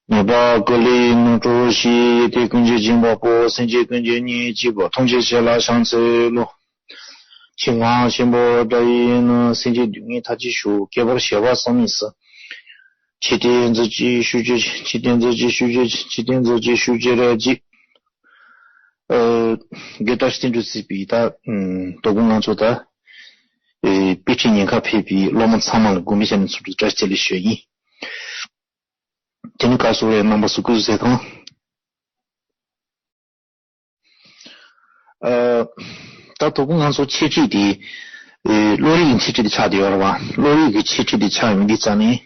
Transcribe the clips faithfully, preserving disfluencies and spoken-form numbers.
ངེས་པར་ཀུན་ལས་ནོར་འཁྲུལ་ཞི། ཡེ་དེ་ཀུན་གྱི་སྦྱིན་པ་པོ། སེམས་ཅན་ཀུན་གྱི་སྙིང་རྗེ་པོ། ཐམས་ཅད་ཆོས་ལ་ཕྱག་འཚལ་ལོ། ཆེས་ངག་ཆེན་པོ་བཀྲ་ཡིས་ནི། སེམས་ཅན་སྡུག་བསྔལ་མཐའ་ཅི་ཞུ། བསྐལ་པར་བྱེ་བ་བསམ་མི་སྲིད། ཆོས་དེ་མཛོད་ཅིག་ཤོག་ཅིག་ཆོས་དེ་མཛོད་ཅིག་ཤོག་ཅིག་ཆོས་དེ་མཛོད་ཅིག་ཤོག་ཅིག་རེ་ཅིག་ཨ། དགེ་བཀྲ་ཤིས་བསྟན་འགྲོ་གཙོས་པའི་ད་ཨ་དོ་དགོང་ང་ཚོ་ད་ཨེ་དཔེ་ཁྲིད་ཉན་ག་ཕེབས་པའི་སློབ་མ་ཚང་མ་ལ་དགོངས་པའི་ཞལ་ནས་ཚུར་དུ་བཀྲ་ཤིས་བདེ་ལེགས་ཞུ་ཡིན། དེ་ནི་ག་སོ་རེད། རྣམ་པ་སུ་ཀུ་ཟེར་དང་། ཨ། ད་དོ་དགོང་ང་ཚོ་འཆད་ཁྲིད་དེ་ཨེ་བློ་རིག་གི་འཆད་ཁྲིད་དེ་ཆགས་བསྡད་ཡོད་རེད་བ། བློ་རིག་གི་འཆད་ཁྲིད་དེ་ཆགས་ཡོང་དུས་ཙང་ནས།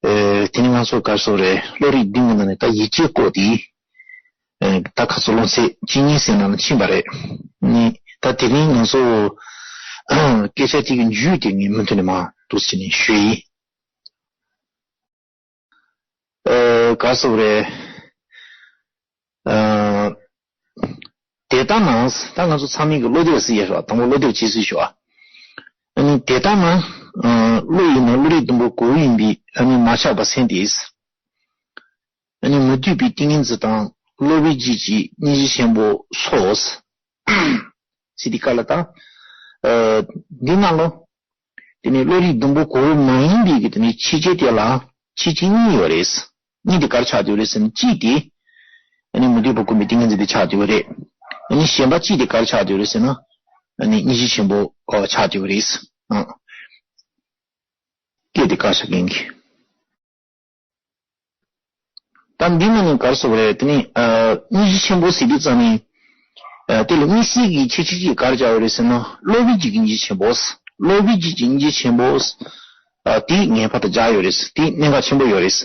ཨེ་དེ་ནི་ང་ཚོ་ག་སོ་རེད། བློ་རིག་བདུན་གྱི་ནང་ནས་ད་ཡིད་ཆེས་སྐོར་དེ། ཨེ་ད་ཁ་སོ་སློབ་ཚན་གཅིག་གཉིས་ཟེར་ནང་ལ་ཕྱིན་པ་རེད། ནི་ད་དེ་རིང་ང་ཚོ་སྐད་ཆ་དེ་གི་མཇུག་དེ་ངས་མུ་མཐུད་ནས་མར་འདུག་སེ་ནས་ཞུ་ཡིན། ཨ། ག་སོ་རེད། ཨ། དེ་ལྟ་ན། ད་ང་ཚོ་ཚང་མས་ཀྱི་བློ་གཏད་སྲིད་ཡ་ཞོག་དང་པོ་བློ་གཏད་བྱེད་སྲིད་ཞོག་ཨ་ནི་དེ་ལྟ་ན། ཨ། བློ་ཡིན་ན་བློ་རིག་བདུན་པོ་གོ་ཡིན་པས་ཨ་ནི་མ་ཆགས་པ་སེམས་ཏེ། ཨ་ནི་མུ་སྟེགས་པའི་ཏིང་ངེ་འཛིན་དང་སློབ་པའི་རྒྱུད་ཀྱི་སྙིང་རྗེ་ཆེན་པོ་སོགས། ཟེར་དུས་སྐབས་ལ་ད། ཨ། འདི་ནང་ལོ། དེ་ནས་བློ་རིག་བདུན་པོ་གོ་རུ་མ་ཡིན་པའི་གི་དེ་ནས་ཕྱི་རྐྱེན་དེ་ལ་ཕྱི་རྐྱེན་གཉིས་ཡོད་རེད། གཉིས་དེ་ག་རེ་ཆགས་བསྡད་ཡོད་རེད་ཟེར་ན། གཅིག་དེ་ཨ་ནི་མུ་སྟེགས་པ་ཀུན་པའི་ཏིང་ངེ་འཛིན་དེ་ཆགས་བསྡད་ཡོད་རེད། ཨ་ནི་གཞན་པ་གཅིག་དེ་ག་རེ་ཆགས་བསྡད་ཡོད་རེད་ཟེར་ན། ཨ་ནི་སྙིང་རྗེ་ཆེན་པོ་ཨོ་ཆགས་བསྡད་ཡོད་རེད། ཨ། སྐད་དེ་བཀག་བཞག་མཁན་གྱི། ད་འདི་ནང་ནས་ག་རེ་ཟེར་བ་རེད། དེ་ནི་ཨ་སྙིང་རྗེ་ཆེན་པོ་ཟེར་དུས་ཙམ་ནས། ཨ། དེ་ལ་དམིགས་བསལ་གྱི་ཁྱད་ཆོས་ཅིག་ག་རེ་སྦྱར་ཡོད་རེད་ཟེར་ན། སློབ་པའི་རྒྱུད་ཀྱི་སྙིང་རྗེ་ཆེན་པོ། སློབ་པའི་རྒྱུད་ཀྱི་སྙིང་རྗེ་ཆེན་པོ། ཨ། དེ་ངེས་པར་དུ་སྦྱར་ཡོད་རེད། དེ་གནད་འགག་ཆེན་པོ་ཡོད་རེད།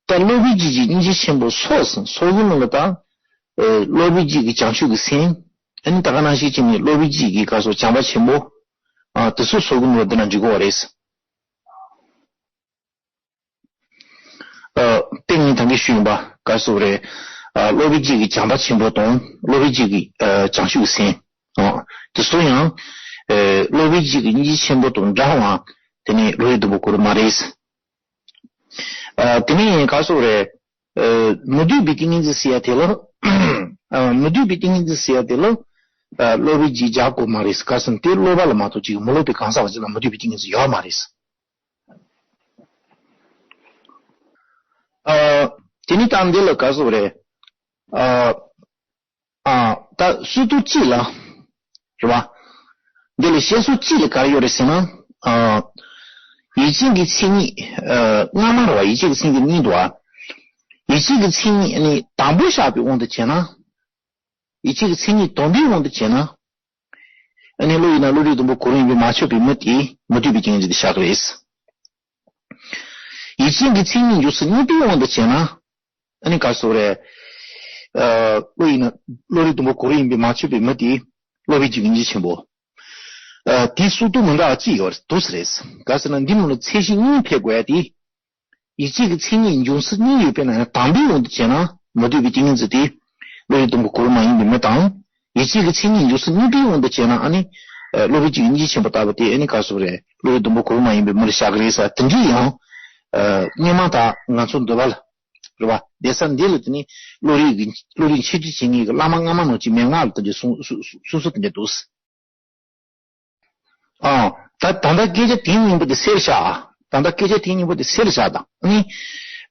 ད་སློབ་པའི་རྒྱུད་ཀྱི་སྙིང་རྗེ་ཆེན་པོ་སོགས་སོགས་ཀྱི་ནང་ལ་ད། ཨ། སློབ་པའི་རྒྱུད་ཀྱི་བྱང་ཆུབ་ཀྱི་སེམས། ཨ་ནི་ད་ག་ནང་བཞིན་བྱས་ནས་སློབ་པའི་རྒྱུད་ཀྱི་ག་རེ་ཟེར་བྱམས་པ་ཆེན་པོ། ཨ། དེ་ཚོ་སོགས་ཀྱི་ནང་ལ་འདི་ན་འཇུག་གི་ཡོད་རེད། ཨ། དེ་ངས་ད་གིན་ཞུས་ཡིན་པ་ག་རེ་ཟེར་བ་རེད། ཨ། སློབ་པའི་རྒྱུད་ཀྱི་བྱམས་པ་ཆེན་པོ་དང་སློབ་པའི་རྒྱུད་ཀྱི་ཨ་བྱང་ཆུབ་སེམས། ཨ། དེ་ཚོ་ཡང་ཨ་སློབ་པའི་རྒྱུད་ཀྱི་སྙིང་རྗེ་ཆེན་པོ་དང་འདྲ་བ། དེ་ནི་བློ་རིག་བདུན་པོ་གོ་རུ་མ་རེད། ཨ། དེ་ནི་ག་རེ་ཟེར་བ་རེད། ཨ། མུ་སྟེགས་པའི་ཏིང་ངེ་འཛིན་ཟེར་ཡ་དེ་ལ། ཨ། མུ་སྟེགས་པའི་ཏིང་ངེ་འཛིན་ཟེར་ཡ་དེ་ལ། ཨ། སློབ་པའི་རྒྱུད་སྦྱར་དགོས་མ་རེད། ག་རེ་ཟེར་ན་དེ་སློབ་པ་ལ་མ་གཏོགས་ཅིག་མི་སློབ་པའི་གང་ཟག་པ་ཅིག་ལ་མུ་སྟེགས་པའི་ཏིང་ངེ་འཛིན་ཡོད་མ་རེད། ཨ། དེ་ནི་ད་འདི་ལ་ག་རེ་ཟེར་བ་རེད། ཨ། ཨ། ད་སྲོལ་གཏོད་གཅིག་ལ། རེད་བ། འདི་ལ་བཤད་སྲོལ་གཅིག་ལ་ག་རེ་ཡོད་རེད་ཟེར་ན། ཨ། ཡིད་ཆེས་ཀྱི་མཚན་ཉིད། ཨ། སྔ་མ་རེད་བ། ཡིད་ཆེས་ཀྱི་མཚན་ཉིད་གཉིས་འདུག་བ། ཡིད་ཆེས་ཀྱི་མཚན་ཉིད་ནི་དང་པོ་བཞག་པའི་དབང་དུ་བྱས་ན། ཡིད་ཆེས་ཀྱི་མཚན་ཉིད་དང་པོའི་དབང་དུ་བྱས་ན། ཨ་ནི་བློ་ཡིན་ན་བློ་རིག་བདུན་པོ་གོ་རུ་ཡིན་པས་མ་ཆོད་པའི་མུ་དེ་མུ་སྟེགས་པའི་ཏིང་ངེ་འཛིན་དེ་བཞག་གི་རེད། ཡིད་ཆེས་ཀྱི་མཚན་ཉིད་འབྱུང་ཚུལ་གཉིས་པའི་དབང་དུ་བྱས་ན། ཨ་ནི་ག་རེ་ཟེར་བ་རེད། ཨ། བློ་ཡིན་ན་བློ་རིག་བདུན་པོ་གོ་རུ་ཡིན་པས་མ་ཆོད་པའི་མུ་དེ་སློབ་པའི་རྒྱུད་ཀྱི་སྙིང་རྗེ་ཆེན་པོ། ཨ། དེའི་སྲོལ་གཏོད་མི་འདྲ་བ་གཅིག་ཡོད་རེད། འདུག་སེ་རེད། ག་རེ་ཟེར་ན་འདི་ནང་ལ་ཚད་གཞི་གཉིས་ཕེབས་དགོས་ཡ་དེ། ཡིད་ཆེས་ཀྱི་མཚན་ཉིད་འབྱུང་ཚུལ་གཉིས་ཡོད་པའི་ནང་ནས་དང་པོའི་དབང་དུ་བྱས་ན་མུ་སྟེགས་པའི་ཏིང་ངེ་འཛིན་དེ། བློ་རིག་བདུན་པོ་གོ་རུ་མ་ཡིན་པའི་མུ་དང་། ཡིད་ཆེས་ཀྱི་མཚན་ཉིད་འབྱུང་ཚུལ་གཉིས་པའི་དབང་དུ་བྱས་ན་ཨ་ནི། ཨ། སློབ་པའི་རྒྱུད་ཀྱི་སྙིང་རྗེ་ཆེན་པོ་ལྟ་བུ་དེ་ཨ་ནི་ག་རེ་ཟེར་བ་རེད། བློ་རིག་བདུན་པོ་གོ་རུ་མ་ཡིན་པའི་མུ་ལ་བཞག་གི་རེད་ཟེར། དེ་འདྲའི་ཡང་། ཨ། སྔོན་མ་ད་ང་ཚོ་འདུལ་བ་ལ། རེད་བ། བསྡད་ས་འདི་ལ་དེ་ནི་བློ་རིག་གི་བློ་རིག་འཆད་ཁྲིད་བྱེད་མཁན་གྱི་བླ་མ་སྔ་མ་ནང་གི་མན་ངག་ལ་དེ་འདྲའི་གསུང་གསུང་གསུང་གསུང་གསུང་དེ་འདྲ་འདུག་ཨ། ད་ད་ལྟ་སྐད་ཆ་དེ་སྙིང་པོ་དེ་སེལ་བཞག་ཨ། ད་ལྟ་སྐད་ཆ་དེ་སྙིང་པོ་དེ་སེལ་བཞག་དང་ནི།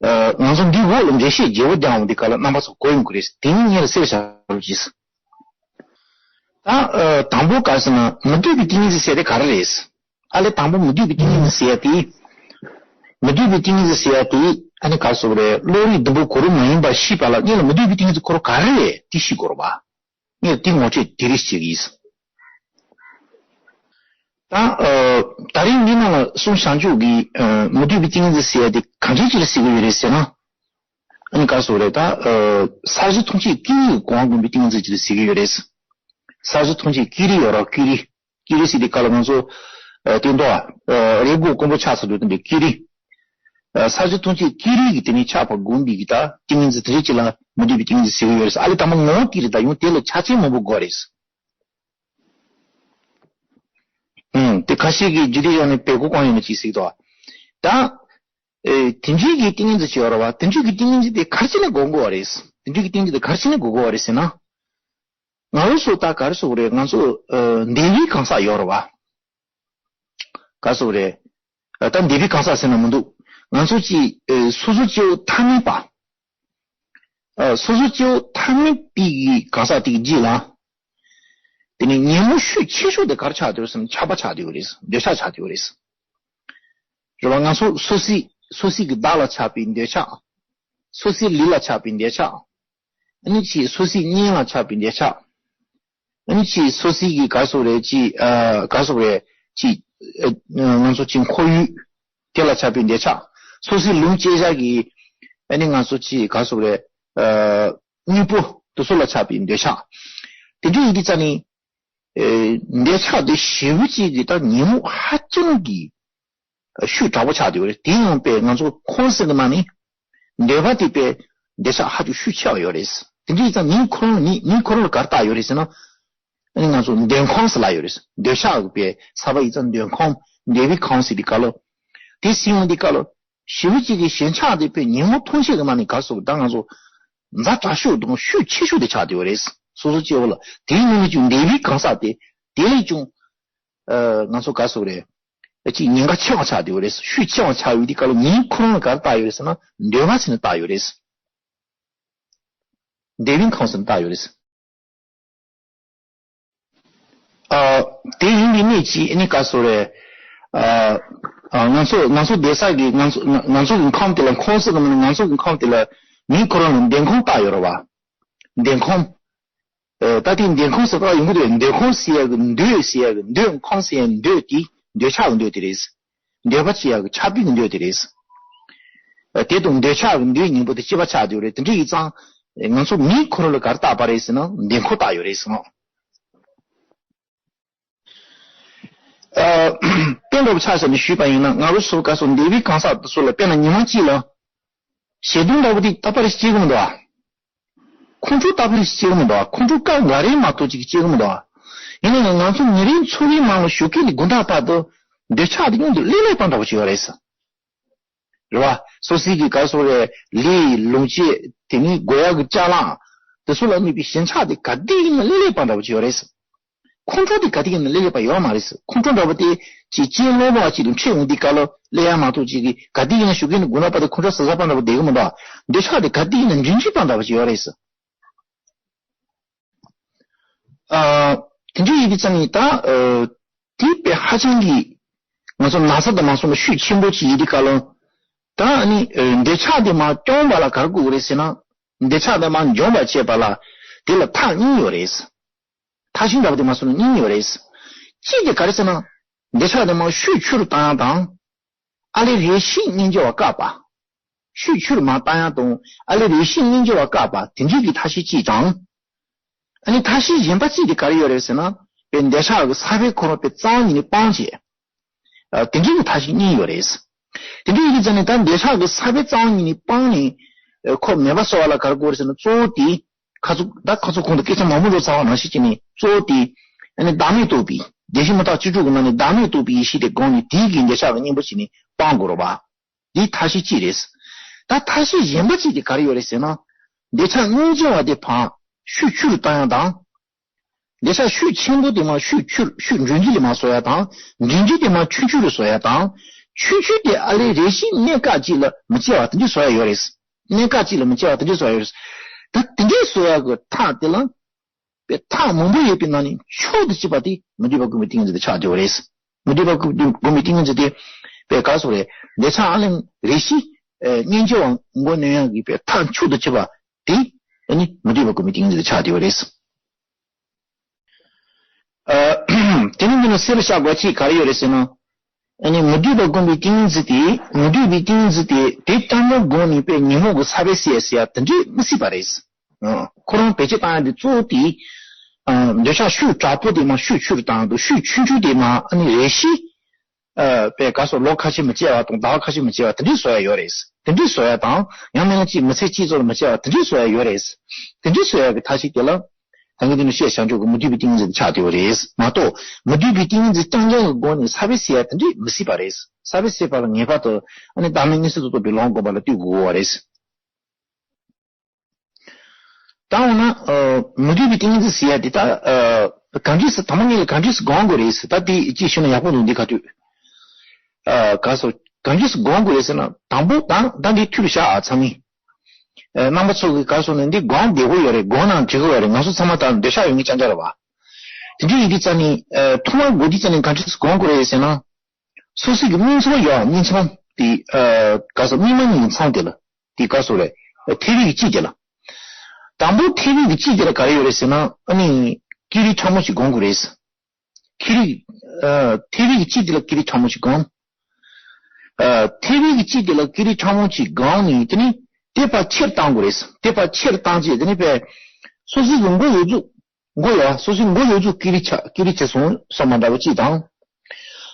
ཨ། ང་ཚོ་འདི་འོག་ལ་འགྲེལ་བཤད་རྒྱས་པོ་རྒྱག་འོང་དེ་ག་ལ་རྣམ་པ་ཚོ་གོ་ཡོང་གི་རེད། དེ་ཉིད་སྔོན་ལ་སེལ་བཞག་རོགས་གྱིས། ད། ཨ། དང་པོ་ག་ཟེར་ན་མུ་སྟེགས་པའི་ཏིང་ངེ་འཛིན་ཟེར་དེ་ག་རེ་རེད། ཨ་ལས་དང་པོ་མུ་སྟེགས་པའི་ཏིང་ངེ་འཛིན་ཟེར་ཡ་དེ། མུ་སྟེགས་པའི་ཏིང་ངེ་འཛིན་ཟེར་ཡ་དེ་ཨ་ནི་ག་རེ་ཟེར་བ་རེད། བློ་རིག་བདུན་པོ་གོ་རུ་མ་ཡིན་པ་ཤེས་པ་ལ་སྔོན་ལ་མུ་སྟེགས་པའི་ཏིང་ངེ་འཛིན་ཁོ་རང་ག་རེ་རེད་དེ་ཤེས་དགོས་རེད་པ། ངས་དེ་ངོ་སྤྲོད་དེ་རིགས་བྱེད་ཀྱི་ཡིན། ད། ཨ། ད་རིང་འདི་ནང་ལ་གསུང་བྱང་ཆུབ་ཀྱི། ཨ། མུ་སྟེགས་པའི་ཏིང་ངེ་འཛིན་ཟེར་ཡ་དེ་གང་འདྲ་ཅིག་ལ་ཟེར་གྱི་ཡོད་རེད་ཟེར་ན། ཨ་ནི་ག་རེ་ཟེར་བ་རེད་ད། ཨ། ས་གཞི་ཐམས་ཅད་ཀྱི་གོང་བསྒོམ་པའི་ཏིང་ངེ་འཛིན་ཅིག་ལ་ཟེར་གྱི་ཡོད་རེད། ས་གཞི་ཐམས་ཅད་ཀྱི་རི་ཡོད་ར་ཀྱི་རི། ཀྱི་རི་ཟེར་དེ་ག་ལ་ང་ཚོ། ཨ། སྟོན་ཐོག་ཨ། རི་མགོ་དཀོན་པོ་ཆགས་ཚར་དུས་དེ་འདྲའི་ཀྱི་རི། ཨ། ས་གཞི་ཐམས་ཅད་ཀྱི་རི་གི་དེ་ནས་ཆགས་པ་བསྒོམ་པའི་གི་ད་ཏིང་ངེ་འཛིན་དེ་རིགས་ཅིག་ལ་མུ་སྟེགས་པའི་ཏིང་ངེ་འཛིན་ཟེར་གྱི་ཡོད་རེད། ཨ་ལས་དང་པོ་ངོ་བོ་དེ་རེད། ད་ཡང་དེ་ལ་ཆ་རྐྱེན་མང་པོ་དགོས་རེད། ཨང་། དེ་ཁ་ཤས་ཀྱིས་རྒྱུ་དེ་ཡང་ནས་བལ་གོ་གང་ཡོད་ན་ཅིག་ཟེར་གྱི་འདུག་ད། ཨེ་དེ་འདྲའི་གི་ཏིང་ངེ་འཛིན་ཅིག་ཡོད་རེད་བ། དེ་འདྲའི་གི་ཏིང་ངེ་འཛིན་དེ་ག་རེ་བྱས་ནས་སྒོམ་དགོས་བ་རེད། དེ་འདྲའི་གི་ཏིང་ངེ་འཛིན་དེ་ག་རེ་བྱས་ནས་སྒོམ་དགོས་བ་རེད་ཟེར་ན། ང་རང་ཚོ་ད་ག་རེ་ཟེར་དགོས་རེད། ང་ཚོ་ཨ་འདས་པའི་གང་ཟག་ཡོད་རེད་བ། ག་རེ་ཟེར་དགོས་རེད། ཨ་ད་འདས་པའི་གང་ཟག་ཟེར་ན་མི་འདུག་ང་ཚོ་ཅིག་ཨ་སོ་སོ་སྐྱེ་བོ་ཐ་མལ་པ། ཨ་སོ་སོ་སྐྱེ་བོ་ཐ་མལ་པའི་གི་གང་ཟག་དེ་གི་རྗེས་ལ། དེ་ནས་ཉོན་མོངས་ཤུགས་ཆེ་ཤོས་དེ་ག་རེ་ཆགས་བསྡད་ཡོད་ཟེར་ན་ཆགས་པ་ཆགས་བསྡད་ཡོད་རེད། འདོད་ཆགས་ཆགས་བསྡད་ཡོད་རེད། རེད་བ། ང་ཚོ་སོ་སོའི་སོ་སོའི་གི་བདག་ལ་ཆགས་པའི་འདོད་ཆགས། སོ་སོའི་ལུས་ལ་ཆགས་པའི་འདོད་ཆགས། ཨ་ནི་ཅིག་སོ་སོའི་གཉེན་ལ་ཆགས་པའི་འདོད་ཆགས། ཨ་ནི་ཅིག་སོ་སོའི་གི་ག་རེ་ཟེར་དགོས་རེད། ཅིག་ཨ་ག་རེ་ཟེར་དགོས་རེད། ཅིག་ཨ་ང་ཚོ་ཅིག་ཁོར་ཡུག་དེ་ལ་ཆགས་པའི་འདོད་ཆགས། སོ་སོའི་ལུང་བཅད་བྱ་གི་ཨ་ནི་ང་ཚོ་ཅིག་ག་རེ་ཟེར་དགོས་རེད། ཨ་དངོས་པོ་དེ་ཚོ་ལ་ཆགས་པའི་འདོད་ཆགས། དེ་འདྲ་ཡིན་དུས་ཙ་ནི། ཨེ་འདོད་ཆགས་དེ་ཞེ་པོ་ཅིག་གི་ད་ཉོན་མོངས་ཧ་ཅང་གི་ཤུགས་དྲག་པོ་ཆགས་བསྡད་ཡོད་རེད། དེ་ཡང་པས་ང་ཚོ་ཁོང་ཟེར་གི་ནང་ནས་འདོད་པ་དེ་པས་འདོད་ཆགས་ཧ་ཅང་ཤུགས་ཆེ་བ་ཡོད་རེད། དེ་འདྲ་ཡིན་ཙང་མིང་ཁོ་རང་ལ་མིང་མིང་ཁོ་རང་ལ་ག་རེ་བཏགས་ཡོད་རེད་ཟེར་ན། ཨ་ནི་ང་ཚོ་འདོད་ཁམས་ཟེར་ལབ་ཡོད་རེད། འདོད་ཆགས་ཀྱི་པས་ས་པ་ཡིག་ཙམ་འདོད་ཁམས། འདོད་པའི་ཁམས་ཟེར་དུས་སྐབས་ལ། དེ་ཟེར་ཡོང་དུས་སྐབས་ལ། ཞེ་པོ་ཅིག་གི་ཞེན་ཆགས་དེ་པས་ཉོན་མོངས་ཐམས་ཅད་ཀྱི་ནང་ནས་ག་རེ་ཟེར་དགོས། ད་ང་ཚོ་ཛ་དྲག་ཤོས་དང་ཤུགས་ཆེ་ཤོས་དེ་ཆགས་བསྡད་ཡོད་རེད། སོ་སོ་སྐྱེ་བོ་ལ། དེའི་ནང་ནས་ཀྱང་འདོད་པའི་གང་ཟག་དེ་དེ་ལས་ཀྱང་ཨ་ང་ཚོ་ག་རེ་ཟེར་དགོས་རེད། ཅིག་ཉེན་ཁ་ཆེ་བ་ཆགས་བསྡད་ཡོད་རེད། ཤུགས་ཆེ་བ་ཆགས་ཡོད་དུས་སྐབས་ལ་མིང་ཁོ་རང་ལ་ག་རེ་བཏགས་ཡོད་རེད་ཟེར་ན། འདོད་པ་ཟེར་ནས་བཏགས་ཡོད་རེད། འདོད་པའི་ཁམས་ཟེར་ནས་བཏགས་ཡོད་རེད། ཨ་དེ་ཡིན་པའི་གནད་ཀྱིས་ཨ་ནི་ག་རེ་ཟེར་དགོས་རེད། ཨ་ཨ་ང་ཚོ་ང་ཚོ་བསྡད་ས་གི་ང་ཚོ་ང་ང་ཚོ་གི་ཁམས་དེ་ལ། ཁམས་ཟེར་གི་མིན། ང་ཚོ་གི་ཁམས་དེ་ལ་མིང་ཁོ་རང་ལ་འདོད་ཁམས་བཏགས་ཡོད་རེད་བ། འདོད་ཁམས། ཨ་ད་དེ་འདོད་ཁམས་ཟེར་བ་ཡོང་གི་འདུག་འདོད་ཁམས་ཟེར་ཡག་གི་འདོད་ཟེར་ཡག་གི་འདོད། ཁམས་ཟེར་ཡག་འདོད་དེ་འདོད་ཆགས་ཀྱི་འདོད་དེ་རེད། འདོད་པ་ཆེ་ཡག་གི་ཆགས་པའི་གི་འདོད་དེ་རེད། ཨ་དེ་དང་འདོད་ཆགས་ཀྱི་འདོད་གཉིས་པོ་དེ་གཅིག་པ་ཆགས་བསྡད་ཡོད་རེད། དེ་འདྲ་ཡིན་ཙང་ང་ཚོ་མིང་ཁོ་རང་ལ་ག་རེ་བཏགས་པ་རེད་ཟེར་ན། འདོད་ཁམས་བཏགས་ཡོད་རེད་ཟེར། ཨ་དཔེ་འདྲ་པོ་ཆ་བཞག་ནས་ཞུས་པ་ཡིན་ན། ང་རང་ཚོ་ག་རེ་ཟེར་དགོས། འདོད་པའི་གང་ཟག་དེ་ཚོ་ལ་དཔེར་ན་ཉི་མ་གཅིག་ལ་ཞེ་སྡང་འདྲ་པོ་དེ་ད་པར་སྐྱེ་གི་མི་འདུག་ཨ། ཁོང་ཁྲོ་ད་པར་སྐྱེ་གི་མི་འདུག་ཨ། ཁོང་ཁྲོ་སྐབས་འགའ་རེ་མ་གཏོགས་ཅིག་སྐྱེ་གི་མི་འདུག་ཨ། ཡིན་ནའང་ང་ཚོ་ཉིན་རེའི་འཚོ་བའི་ནང་ལ་ཞོགས་ཀས་ནས་དགོང་དག་བར་དུ་འདོད་ཆགས་དེ་སྔོན་དུ་སླེབས་སླེབས་པ་འདྲ་པོ་ཅིག་ཡོད་རེད་ཟེར། རེད་བ། སོ་སོའི་གི་ག་རེ་ཟེར་དགོས་རེད། ལས་ལུང་བཅད། དེ་ནས་དགོས་ཡག་གི་ཅ་ལག་དེ་ཚོ་ལ་དམིགས་པའི་ཞེན་ཆགས་དེ་ག་དུས་ཡིན་ན་སླེབས་སླེབས་པ་འདྲ་པོ་ཅིག་ཡོད་རེད་ཟེར། ཁོང་ཁྲོ་དེ་ག་དུས་ཡིན་ན་སླེབས་སླེབས་པ་ཡོད་མ་རེད་ཟེར། ཁོང་ཁྲོ་འདྲ་པོ་དེ་ཅིག་རྐྱེན་སློང་མོ་ཅིག་དང་འཕྲད་ཡོང་དུས་སྐབས་ལ་སླེབས་ཡག་མ་གཏོགས་ཅིག་གི་ག་དུས་ཡིན་ན་ཞོགས་ཀས་ནས་དགོང་དག་བར་དུ་ཁོང་ཁྲོ་ཟ་ཟ་པ་འདྲ་པོ་བསྡད་གི་མི་འདུག་ཨ། འདོད་ཆགས་དེ་ག་དུས་ཡིན་ན་འབྱིན་འབྱིན་པ་འདྲ་པོ་ཅིག་ཡོད་རེད་ཟེར། ཨ། དེ་འདྲ་ཡིན་དུས་ཙང་ནི་ད། ཨ། དེ་དཔེ་ཧ་ཅང་གི་ང་ཚོ་ན་ཚ་དང་མ་སོང་བ་ཤུགས་ཆེན་པོ་ཅིག་ཡིན་དུས་སྐབས་ལ། ད་ཨ་ནི་ཨ་འདོད་ཆགས་དེ་མར་སྐྱོང་བ་ལ་ག་རེ་དགོས་ཀྱི་རེད་ཟེར་ན། འདོད་ཆགས་དེ་མར་འཇོམས་པར་བྱེད་པ་ལ་དེ་ལ་ཐབས་གཉིས་ཡོད་རེད། ཐབས་ཤེས་འདྲ་པོ་དེ་མ་སོང་ན་གཉིས་ཡོད་རེད། གཅིག་དེ་ག་རེ་ཟེར་ན། འདོད་ཆགས་དེ་མར་ཤུགས་ཆེ་རུ་བཏང་ཡག་དང་། ཨ་ལས་རེ་ཞིག་སྙིང་རྗེ་བ་བཀག་པ། ཤུགས་ཆེ་རུ་མར་བཏང་ཡག་དང་ཨ་ལས་རེ་ཞིག་སྙིང་རྗེ་བ་བཀག་པ་དེ་འདྲའི་གི་ཐབས་ཤེས་གཅིག་དང་། ཨ་ནི་ཐབས་ཤེས་གཞན་པ་གཅིག་དེ་ག་རེ་ཡོད་རེད་ཟེར་ན། དཔེ་འདོད་ཆགས་ཀྱི་ས་བོན་ཁོ་རང་དཔེ་རྩ་བ་ཉིད་ནས་སྤང་བྱེད། ཨ། དེ་འདྲའི་གི་ཐབས་ཤེས་གཉིས་ཡོད་རེད། དེ་འདྲའི་ཡིན་ཙང་ནས་ད་འདོད་ཆགས་ཀྱི་ས་བོན་རྩ་བ་ཉིད་ནས་སྤངས་ནས། ཨ། ཁོ་མེད་པ་བཟོ་བ་ལ་ག་རེ་དགོས་རེད་ཟེར་ན། གཙོ་བོ་དེ་ཁ་ཚུགས་ད་ཁ་ཚུགས་གོང་དུ་སྐད་ཆ་མང་པོ་འགྲོ་ཚར་བ་ནང་བཞིན་བྱས་ནས། གཙོ་བོ་དེ་ཨ་ནི་བདག་མེད་རྟོགས་པའི་བདེ་གཤེགས་མི་རྟག་བཅུ་དྲུག་གི་ནང་ནས་བདག་མེད་རྟོགས་པའི་ཡེ་ཤེས་དེ་བསྒོམས་ནས། དེའི་གི་འདོད་ཆགས་ཀྱི་གཉེན་པོ་བྱས་ནས་སྤང་དགོས་རེད་བ། འདི་ཐབས་ཤེས་གཅིག་རེད། ད་ཐབས་ཤེས་གཞན་པ་གཅིག་དེ་ག་རེ་ཡོད་རེད་ཟེར་ན། འདོད་ཆགས་སྙིང་རྗེ་བ་དེ་ཕར་ཤུགས་ཆེ་རུ་བཏང་ཡག་དང་། འདོད་ཆགས་ཤུགས་ཆེན་པོ་དེ་མར་ཤུགས་ཆུ་ཤུགས་འབྱུང་འགྱུར་ལས་མར་བཟོ་ཡག་དང་། འབྱུང་འགྱུར་དེ་མར་ཆུང་ཆུང་རུ་བཟོ་ཡག་དང་། ཆུང་ཆུང་དེ་ཨ་ལས་རེ་ཞིག་གནས་སྐབས་གཅིག་ལ་མི་སྐྱེ་བ་དེ་འདྲ་བཟོ་ཡག་ཡོད་རེད། གནས་སྐབས་གཅིག་ལ་མི་སྐྱེ་བ་དེ་འདྲ་བཟོ་ཡག་ཡོད་རེད། ད་དེ་འདྲའི་བཟོ་ཡག་གི་ཐབས་དེ་ལ། པའི་ཐབས་མང་པོ་ཡོད་པའི་ནང་ནས་མཆོག་ཏུ་གཅེས་པ་དེ་མི་འདོད་པ་སྒོམ་པའི་ཏིང་ངེ་འཛིན་དེ་ཆགས་བསྡད་ཡོད་རེད། མི་འདོད་པ་སྒོམ་པའི་ཏིང་ངེ་འཛིན་དེ་པའི་ག་རེ་ཟེར་དགོས་རེད། འདོད་ཆགས་ཨ་ལས་རེ་ཞིག་ཨ་སྙིང་རྗེ་བ་མགོ་གནོན་ཡག་གི་པའི་ཐབས་མཆོག་ཏུ་གཅེས་པ་དེ་ཨ་ནི་མི་འདོད་པ་སྒོམ་པའི་ཏིང་ངེ་འཛིན་དེ་ཆགས་བསྡད་ཡོད་རེད། ཨ། དེ་ནི་འདི་ན་གསལ་པོ་བཞག་དགོས་ཅིག་ག་རེ་ཡོད་རེད་ཟེར་ན། ཨ་ནི་མི་འདོད་པ་སྒོམ་པའི་ཏིང་ངེ་འཛིན་དེ། མི་འདོད་པའི་ཏིང་ངེ་འཛིན་དེ་དེ་ལྟར་མོ་སྒོམ་ནས་པའི་ཉོན་མོངས་ཀྱི་ས་བོན་སེལ་ཟེར་ཡག་དེ་འདྲས་མི་སྲིད་པ་རེད། ཨ། ཁོ་རང་བེད་སྤྱོད་བཏང་ཡག་དེ་གཙོ་བོ་དེ། ཨ། འདོད་ཆགས་ཤུགས་དྲག་པོ་དེ་མར་ཤུགས་ཆུང་རུ་བཏང་དང་། ཤུགས་ཆུང་ཆུང་དེ་མར་ཨ་ནི་རེ་ཞིག་ཨ། པའི་ག་རེ་ཟེར། ལོ་ཁ་ཤས་མི་སྐྱེ་བ་དང་ཟླ་བ་ཁ་ཤས་མི་སྐྱེ་བ་དེ་འདྲས་བཟོ་ཡག་ཡོད་རེད། དེ་འདྲས་བཟོ་ཡག་དང་། ཡང་མིན་ན་ཅིག་མི་ཚེ་གཅིག་ཙམ་ལ་མི་སྐྱེ་བ་དེ་འདྲས་བཟོ་ཡག་ཡོད་རེད། དེ་འདྲས་བཟོ་ཡག་གི་ཐབས་ཤེས་དེ་ལ། ད་གིན་དེ་ནས་བཤད་བཞག་ཆོག་གི་མུ་སྟེགས་པའི་ཏིང་ངེ་འཛིན་དེ་ཆགས་བསྡད་པ་རེད་མ་གཏོགས། མུ་སྟེགས་པའི་ཏིང་ངེ་འཛིན་རྐྱང་རྐྱང་གི་སྒོ་ནས་ས་བོན་ཟེར་ཡ་དེ་འདྲས་མི་སྲིད་པ་རེད། ས་བོན་ཟེར་བ་ལ་ངེས་པར་དུ་ཨ་ནི་བདག་མེད་མངོན་སུམ་དུ་རྟོགས་པའི་ལམ་སྒོམ་པ་ལ་ལྟོས་དགོས་པ་རེད། ད་འོ་ན། ཨ། མུ་སྟེགས་པའི་ཏིང་ངེ་འཛིན་ཟེར་ཡ་དེ་ད། ཨ། གང་འདྲས་སེ་དང་པོ་ཉིད་ལ་གང་འདྲས་སེ་སྒོམ་དགོས་རེད་ཟེར། ད་དེ་ཅིག་ཞུས་ན་ཡག་པོ་འདུག་འདི་ག་དུས། ཨ། ག་སོ། གང་འདྲས་སེ་སྒོམ་དགོས་རེད་ཟེར་ན། དང་པོ་ད་ད་འདི་ཐུགས་ལ་བཞག་ཨ་ཚང་མས། ཨ། རྣམ་པ་ཚོ་གིས་ག་སོ་ནས་འདི་སྒོམ་བདེ་པོ་ཡོད་རེད། སྒོམ་ན་འགྲིག་གི་ཡོད་རེད། ང་ཚོ་ཚང་མ་ད་འདོད་ཆགས་ཡོད་མཁན་རྐྱང་རྐྱང་རེད་བ། དེ་འདྲས་ཡིན་དུས་ཙང་ནས། ཨ། ཐོག་མར་དགོས་དུས་ཙང་ནས་གང་འདྲས་སེ་སྒོམ་དགོས་རེད་ཟེར་ན། སོ་སོའི་གི་སྨིན་མཚམས་ཡོད། སྨིན་མཚམས་དེ། ཨ། ག་སོ། སྨིན་མ་གཉིས་ཀྱི་མཚམས་དེ་ལ། དེ་ག་སོ་རེད། ཐལ་བའི་གི་དཀྱིལ་དེ་ལ། དང་པོ་ཐལ་བའི་གི་དཀྱིལ་དེ་ལ་ག་རེ་ཡོད་རེད་ཟེར་ན། ཨ་ནི། ཀེང་རུས་ཕྲ་མོ་ཞིག་སྒོམ་དགོས་རེད། ཀེང་རུས། ཨ། ཐལ་བའི་གི་དཀྱིལ་དེ་ལ་ཀེང་རུས་ཕྲ་མོ་ཞིག་སྒོམ། ཨ། ཐལ་བའི་གི་དཀྱིལ་དེ་ལ་ཀེང་རུས་ཕྲ་མོ་ཞིག་སྒོམ་ནས་དེ་ནི་དེ་ཕར་ཕྱིར་བཏང་དགོས་རེད། དེ་ཕར་ཕྱིར་བཏང་རྗེས་དེ་ནི་པས། སོ་སོའི་གི་མགོ་ཡོད་ཚུགས། མགོ་ཡ། སོ་སོའི་མགོ་ཡོད་ཚུགས་ཀེང་རུས་ཆག་ཀེང་རུས་ཆག་སོང་བསམ་པ་འདྲ་བོ་ཅིག་དང་།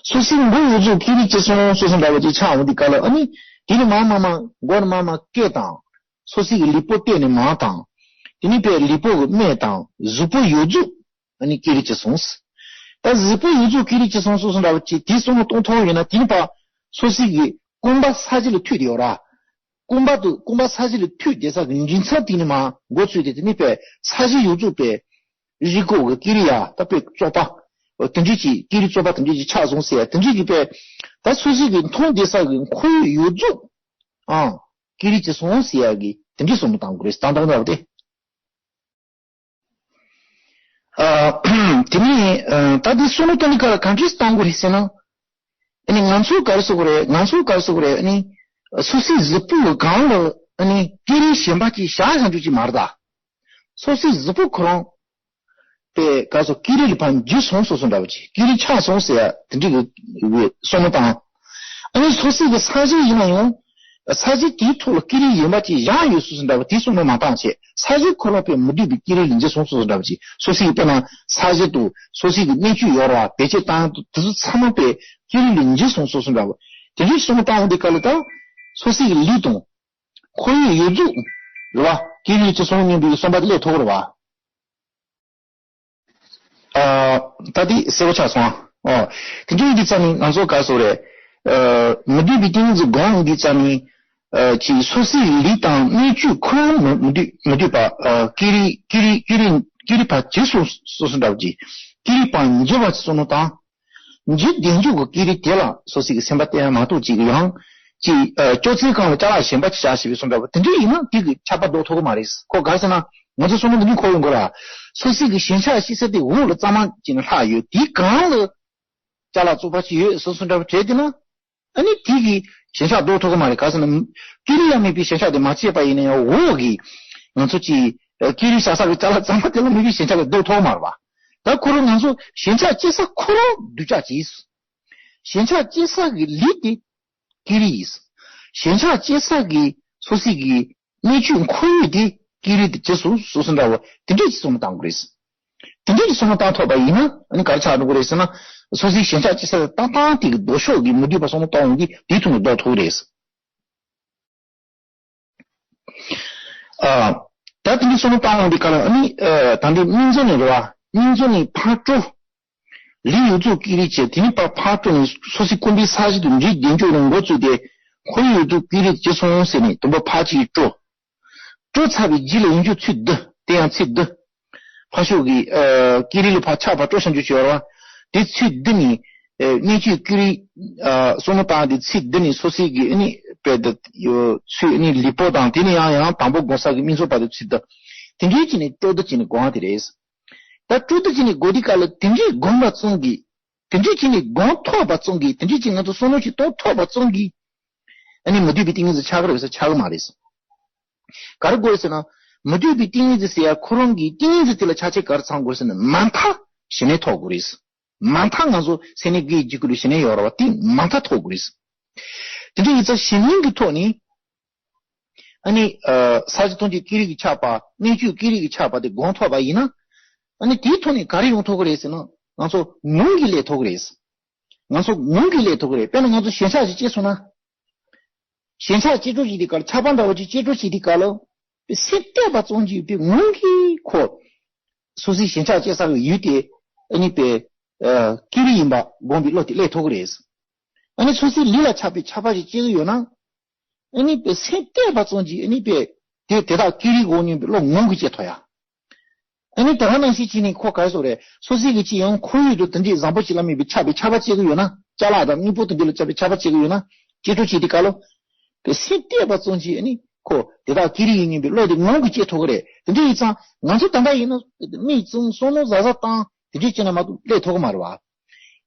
སོ་སོའི་མགོ་ཡོད་ཚུགས་ཀེང་རུས་ཆག་སོང་བསམ་པ་འདྲ་བོ་ཅིག་ཆགས་འོང་དུས་སྐབས་ལ། ཨ་ནི་དེ་ནི་མར་མར་མར་མགོ་ནས་མར་མར་སྐེ་དང་། སོ་སོའི་གི་ལུས་པོ་སྟེང་ནས་མར་དང་། དེ་ནི་པས་ལུས་པོ་གི་སྨད་དང་གཟུགས་པོ་ཡོད་ཚུགས་ཨ་ནི་ཀེང་རུས་ཆག་སོང་། ད་གཟུགས་པོ་ཡོད་ཚུགས་ཀེང་རུས་ཆག་སོང་བསམ་འདྲ་བོ་ཅིག་དེ་བསམ་བློ་གཏོང་ཐུབ་ཡོད་ན། དེ་ནི་པ་སོ་སོའི་གི་རྐང་པ་ས་གཞི་ལ་མཐུད་དེ་ཡོད་ར། རྐང་པ་དུ་རྐང་པ་ས་གཞི་ལ་མཐུད་བསྡད་ས་གི་མགྲིན་ཚབ་དེ་ནས་མར་མགོ་ཚུད་དེ། དེ་ནས་པས་ས་གཞི་ཡོད་ཚུགས་པས་རིགས་སྐོར་གི་ཀེང་རུས་ཡ་ད་པས་བཙོག་པ། དེ་འདྲས་ཀྱི་ཀེང་རུས་བཙོག་པ་དེ་འདྲས་ཀྱི་ཆགས་སོང་ཟེར་ཡ་དེ་འདྲས་ཀྱི་པས། ད་སོ་སོའི་གི་མཐོང་བསྡད་ས་གི་ཁོར་ཡུག་ཡོད་ཚུགས་ཨང་ཀེང་རུས་ཆག་སོང་ཟེར་ཡ་གི་དེ་འདྲས་བསམ་བློ་གཏང་དགོས་རེད། དང་དང་འདྲ་བ་དེ། ཨ། དེ་ནས། ཨ། ད་དེ་བསམ་བློ་གཏོང་དུས་སྐབས་ལ་གང་འདྲས་གཏང་དགོས་རེད་ཟེར་ན། ཨ་ནི་ང་ཚོ་ག་རེ་ཟེར་དགོས་རེད། ང་ཚོ་ག་རེ་ཟེར་དགོས་རེད། ཨ་ནི་སོ་སོའི་གཟུགས་པོ་གི་སྒང་ལ་ཨ་ནི་ཀེང་རུས་གཞན་པ་ཅིག་བཞག་བཞག་འཇུག་ཅིག་མ་རེད་ད། སོ་སོའི་གཟུགས་པོ་ཁོ་རང་དེ་ག་སོ་ཀེང་རུས་ལ་ཕར་འགྱུར་སོང་བསམ་བསམ་འདྲ་བོ་ཅིག་ཀེང་རུས་ཆགས་སོང་ཟེར་ཡ་དེ་འདྲས་ཀྱི་བསམ་བློ་བཏང་། ཨ་ནི་སོ་སོའི་གི་ས་གཞི་ཡིན་ན་ཡང་། ས་གཞི་དེའི་ཐོག་ལ་ཀེང་རུས་གཞན་པ་ཅིག་བཞག་ཡོད་བསམ་བསམ་འདྲ་བོ་དེ་བསམ་བློ་མ་བཏང་བྱས། ས་གཞི་ཁོ་རང་པས་མུ་སྟེགས་པའི་ཀེང་རུས་ལ་འགྱུར་སོང་བསམ་བསམ་འདྲ་བོ་ཅིག་སོ་སོའི་དཔེར་ན་ས་གཞི་དུ་སོ་སོའི་གི་གནས་ཆུ་ཡོད་ར་བ། བེད་སྤྱོད་བཏང་དུས་ཚོད་ཚང་མ་པས་ཀེང་རུས་ལ་འགྱུར་སོང་བསམ་བསམ་འདྲ་བོ། དེ་འདྲའི་བསམ་བློ་བཏང་འོང་དུས་སྐབས་ལ་ད་སོ་སོའི་གི་ལུས་དང་ཁོར་ཡུག་ཡོད་ཚུགས་རེད་བ། ཀེང་རུས་ཆག་སོང་སྙམ་པའི་བསམ་པ་དེ་སླེབས་ཐུབ་ཀྱི་རེད་བ། ཨ། ད་དེ་གསལ་པོ་ཆགས་སོང་ཨ། ཨོ། དེ་འདྲ་ཡིན་དུས་ཙང་ནི་ང་ཚོ་ག་རེ་ཟེར་དགོས་རེད། ཨ། མུ་སྟེགས་པའི་ཏིང་ངེ་འཛིན་སྒོམ་ཡོང་དུས་ཙང་ནི། ཨ། ཅིག་སོ་སོའི་ལུས་དང་སྣོད་བཅུད་ཁོ་རང་མི་མི་འདུས་མི་འདུས་པ། ཨ། ཀེང་རུས་ཀེང་རུས་ཀེང་རུས་ཀེང་རུས་ཕར་འགྱུར་སོང་བསམ་བསམ་འདྲ་བོ་ཅིག་ཀེང་རུས་ཕར་འགྱུར་བ་ཅིག་བསམ་བློ་བཏང་། འཇིག་རྟེན་འབྱུང་གི་ཀེང་རུས་དེ་ལ་སོ་སོའི་གི་སེམས་པ་གཏད་ཡ་མ་གཏོགས་ཅིག་ཡང་ཅིག་ཨ། ཅོག་ཙེའི་སྒང་ལ་ཅ་ལག་གཞན་པ་ཅིག་བཞག་ཤེས་པའི་བསམ་འདྲ་བོ་དེ་འདྲ་ཡིན་ན་དེ་གི་ཆགས་པ་ལྡོག་ཐུབ་ཀྱི་མ་རེད། ཁོ་ག་རེ་ཟེར་ན་ང་ཚོ་བསམ་བློ་འདི་འདྲ་འཁོར་ཡོང་དགོས་ར། སོ་སོའི་གི་ཞེན་ཆགས་སྐྱེ་ས་དེ་འོག་ལ་གཙང་མ་ཅིག་ནས་ལྷག་ཡོད། དེའི་སྒང་ལ་ཅ་ལག་བཙོག་པ་ཅིག་ཡོད་བསམ་བསམ་འདྲ་བོ་བྱས་བསྡད་ན། ཨ་ནི་དེ་གི་ཞེན་ཆགས་ལྡོག་ཐུབ་ཀྱི་མ་རེད། ག་རེ་ཟེར་ན། ཀེང་རུས་ལ་དམིགས་པའི་ཞེན་ཆགས་དེ་མ་སྐྱེས་པ་ཡིན་ན་ཡང་འོག་གི་ང་ཚོ་ཅིག་ཨ། ཀེང་རུས་བཞག་ས་གི་ཅ་ལག་གཙང་མ་དེ་ལ་དམིགས་པའི་ཞེན་ཆགས་དེ་ལྡོག་ཐུབ་ཀྱི་མ་རེད་བ། ད་ཁོ་རང་ང་ཚོ་ཞེན་ཆགས་སྐྱེ་ས་ཁོ་རང་སྡུག་ཅག་ཅིག་ཞེན་ཆགས་སྐྱེ་ས་གི་ལུས་དེ་ཀེང་རུས་ཡིན། ཞེན་ཆགས་སྐྱེ་ས་གི་སོ་སོའི་གི་གནས་ཆུ་ཁོར་ཡུག་དེ་ཀེང་རུས་དེ་ཇི་སོ་སོ་སོ་འདྲ་བོ་དེ་འདྲས་ཀྱི་བསམ་བློ་བཏང་དགོས་རེད། དེ་འདྲས་ཀྱི་བསམ་བློ་བཏང་ཐུབ་པ་ཡིན་ན་ཨ་ནི་ག་རེ་ཆགས་འགྲོ་གི་རེད་ཟེར་ན། སོ་སོའི་ཞེན་ཆགས་སྐྱེ་ས་ཏག་ཏག་དེ་གི་ལྡོག་ཕྱོགས་ཀྱི་མུ་སྟེགས་པ་བསམ་བློ་བཏང་ཡོང་དུས་དེའི་ཐོག་ནས་ལྡོག་ཐུབ་ཀྱི་རེད། ཨ། ད་དེ་འདྲའི་བསམ་བློ་བཏང་ཡོང་དུས་སྐབས་ལ་ཨ་ནི། ཨ། ད་འདི་སྨིན་མཚམས་ནས་རེད་བ། སྨིན་མཚམས་ནས་ཕར་སྤྲོ། ལུས་ཡོད་ཚད་ཀེང་རུས་བྱས། དེ་ནས་ཕར་ཕར་སྤྲོ་ནས་སོ་སོའི་རྐང་པའི་ས་གཞི་དུ་འཇིག་རྟེན་འབྱུང་ལ་མགོ་བཙུགས་ཏེ། ཁོར་ཡུག་ཡོད་ཚད་ཀེང་རུས་ཇི་སོང་ཟེར་ནས་དུམ་བུ་ཕར་གཅིག་སྤྲོ། སྤྲོ་ཚར་བའི་རྗེས་ལ་ཡང་བསྐྱར་ཚིགས་བསྡུ། དེ་ཡང་ཚིགས་བསྡུ། ཕར་ཕྱོགས་ཀྱི། ཨ། ཀེང་རུས་ལ་ཕར་ཆགས་པ་སྤྲོ་བཞག་འཇུག་བྱེད་པ་རེད་བ། དེ་ཚིགས་བསྡུ་ནས། ཨ། གནས་ཆུ་ཀེང་རུས། ཨ། བསམ་བློ་བཏང་སྟེ་ཚིགས་བསྡུ་ནས་སོ་སོའི་གི་ཨ་ནི་དཔེ་དེ་ཡོད་ཚུལ་ཨ་ནི་ལུས་པོ་དང་དེ་ནས་ཡང་ཡང་དང་པོ་སྒོམ་ས་གི་སྨིན་མཚམས་བར་དུ་ཚིགས་བསྡུ། དེ་འདྲའི་བྱས་ནས་སྤྲོ་བསྡུ་བྱས་ནས་སྒོམ་པ་དེ་རེད། ད་སྤྲོ་བསྡུ་བྱས་ནས་སྒོམ་དུས་སྐབས་ལ་དེ་འདྲའི་སྒོམ་པ་ཙམ་གྱིས། དེ་འདྲའི་བྱས་ནས་སྒོམ་ཐུབ་པ་ཙམ་གྱིས། དེ་འདྲའི་བྱས་ང་ཚོ་བསམ་བློ་ཞིག་གཏོང་ཐུབ་པ་ཙམ་གྱིས། ཨ་ནི་མུ་སྟེགས་པའི་ཏིང་ངེ་འཛིན་ཆགས་ཀྱི་རེད་ཟེར་ཆགས་ཀྱི་མ་རེད། ག་རེ་དགོས་རེད་ཟེར་ན། མུ་སྟེགས་པའི་ཏིང་ངེ་འཛིན་ཟེར་ཡ་ཁོ་རང་གི་ཏིང་ངེ་འཛིན་དེ་ལ་ཆ་ཆེ་ག་རེ་ཚང་དགོས་རེད་ཟེར་ན། མ་མཐའ་ཞི་གནས་ཐོབ་དགོས་རེད། མ་མཐའ་ང་ཚོ་སེམས་ནི་གི་འཇིགས་སྐུལ་ཞི་གནས་ཡོད་རེད་བ། དེ་མ་མཐའ་ཐོབ་དགོས་རེད། དེ་འདྲ་ཡིན་ཙང་ཞི་གནས་ཀྱི་ཐོག་ནས། ཨ་ནི། ཨ། ས་གཞི་ཐམས་ཅད་ཀེང་རུས་ཀྱིས་ཆགས་པ། གནས་ཆུ་ཀེང་རུས་ཀྱིས་ཆགས་པ་དེ་སྒོམ་ཐུབ་པ་ཡིན་ན། ཨ་ནི་དེའི་ཐོག་ནས་ག་རེ་ཡོང་ཐུབ་ཀྱི་རེད་ཟེར་ན། ང་ཚོ་ངང་གིས་སླེབས་ཐུབ་ཀྱི་རེད། ང་ཚོ་ངང་གིས་སླེབས་ཐུབ་ཀྱི་རེད། དཔེར་ན་ང་ཚོ་ཞེན་ཆགས་ཤིག་སྐྱེས་སོང་ན། ཞེན་ཆགས་སྐྱེ་འགྲོ་ཞིག་དེ་གར་ཆགས་པ་འདྲ་བོ་ཅིག་སྐྱེ་འགྲོ་ཞིག་དེ་གར་ལ། སེམས་གཏད་པ་ཙམ་གྱིས་དེ་ངང་གིས་ཁོ། སོ་སོའི་ཞེན་ཆགས་སྐྱེ་ས་གི་ཡུལ་དེ་ཨ་ནི་པའི་ཨ་ཀི་རི་ཡིན་པ་སྒོམ་པའི་བློ་དེ་སླེབས་ཐུབ་ཀྱི་རེད། ཨ་ནི་སོ་སོའི་ལུས་ལ་ཆགས་པའི་ཆགས་པ་ཞིག་སྐྱེ་གི་ཡོད་ན། ཨ་ནི་པའི་སེམས་གཏད་པ་ཙམ་གྱིས་ཨ་ནི་པའི་དེ་དེ་དག་ཀི་རི་སྒོམ་སྙིང་པའི་བློ་ངོམ་གྱིས་སྐྱེ་ཐུབ་ཡ། ཨ་ནི་ད་ག་ནང་བཞིན་བྱས་ནས་ཁོ་ག་རེ་ཟེར་རེད། སོ་སོའི་གི་ཅི་ཡང་ཁོར་ཡུག་ཏུ་དེ་འདྲའི་བཟང་པོ་ཅིག་ལ་དམིགས་པའི་ཆགས་པའི་ཆགས་པ་སྐྱེ་གི་ཡོད་ན། ཅ་ལག་དང་དངོས་པོ་དེ་འདྲ་ལ་ཆགས་པའི་ཆགས་པ་སྐྱེ་གི་ཡོད་ན། སྐྱེ་འགྲོ་བྱེད་དེ་ག་ལོ། པའི་སེམས་གཏད་པ་ཙམ་གྱིས་ཨ་ནི་ཁོ་དེ་དག་ཀི་རི་ཡིན་སྙིང་པའི་བློ་དེ་ངོམ་གྱིས་སྐྱེ་ཐུབ་ཀྱི་རེད། དེ་འདྲ་ཡིན་ཙང་ང་ཚོ་ད་ལྟ་ཡིན་ན་མིག་བཙུམ་བསམ་མནོ་ཟབ་ཟབ་བཏང་དེ་འདྲ་བྱས་ན་མ་གཏོགས་སླེབས་ཐུབ་ཀྱི་མ་རེད་བ།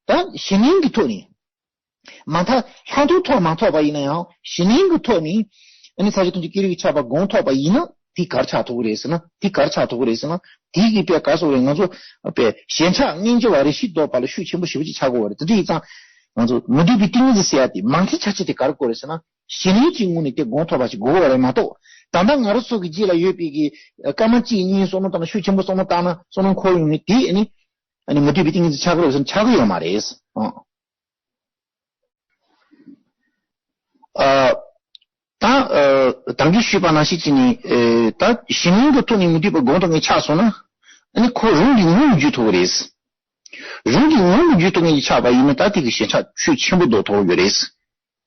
ད་གཞི་གནས་ཀྱི་ཐོག་ནས། མ་མཐའ་ལྷག་མཐོང་ཐོག་མ་ཐོབ་པ་ཡིན་ན་ཡང་གཞི་གནས་ཀྱི་ཐོག་ནས་ཨ་ནི་ས་བཅུ་ཐམས་ཅད་ཀྱི་རིགས་ཆགས་པ་སྒོམ་ཐུབ་པ་ཡིན་ན་དེ་ག་རེ་ཆགས་ཐུབ་ཀྱི་རེད་ཟེར་ན། དེ་ག་རེ་ཆགས་ཐུབ་ཀྱི་རེད་ཟེར་ན། དེ་གི་དཔེ་ག་རེ་ཟེར་རེད། ང་ཚོ་དཔེ་ཞེན་ཆགས་སྙིང་རྗེ་བ་རེ་ཞིག་ལྡོག་པ་ལ་ཤུགས་ཆེན་པོ་ཞེ་པོ་ཅིག་ཆགས་དགོས་པ་རེད། དེ་འདྲ་ཡིན་ཙང་ང་ཚོ་མི་འདོད་པའི་ཏིང་ངེ་འཛིན་ཟེར་ཡ་དེ་མ་མཐའི་ཆ་ཆེ་དེ་ག་རེ་དགོས་རེད་ཟེར་ན། གཞི་གནས་ཀྱི་ངོས་ནས་དེ་སྒོམ་ཐུབ་པ་ཞིག་དགོས་པ་རེད་མ་གཏོགས། ད་ལྟ་ང་རང་ཚོ་གི་རྗེས་ལ་ཡོད་པའི་གི་སྐར་མ་གཅིག་གཉིས་བསམ་བློ་བཏང་ན། ཤུགས་ཆེན་པོ་བསམ་བློ་བཏང་ན་བསམ་བློ་འཁོར་ཡོང་ནས་དེ་ཨ་ནི། ཨ་ནི་མི་འདོད་པའི་ཏིང་ངེ་འཛིན་ཆགས་ཀྱི་རེད་ཟེར་ན་ཆགས་ཀྱི་ཡོད་མ་རེད། ཨ། ཨ། ད་ཨ་ད་གིན་ཞུས་པ་ནང་བཞིན་བྱས་ནས་ཨེ་ད་གཞི་གནས་ཀྱི་ཐོག་ནས་མི་འདོད་པ་སྒོམ་ཐུབ་མཁན་ཆགས་སོང་ན། ཨ་ནི་ཁོ་རང་གི་ངོ་བོ་འགྱུར་ཐུབ་ཀྱི་རེད། རང་གི་ངོ་བོ་འགྱུར་ཐུབ་མཁན་ཅིག་ཆགས་པ་ཡིན་ན་ད་དེ་གི་ཞེན་ཆགས་ཤུགས་ཆེན་པོ་ལྡོག་ཐུབ་ཀྱི་ཡོད་རེད།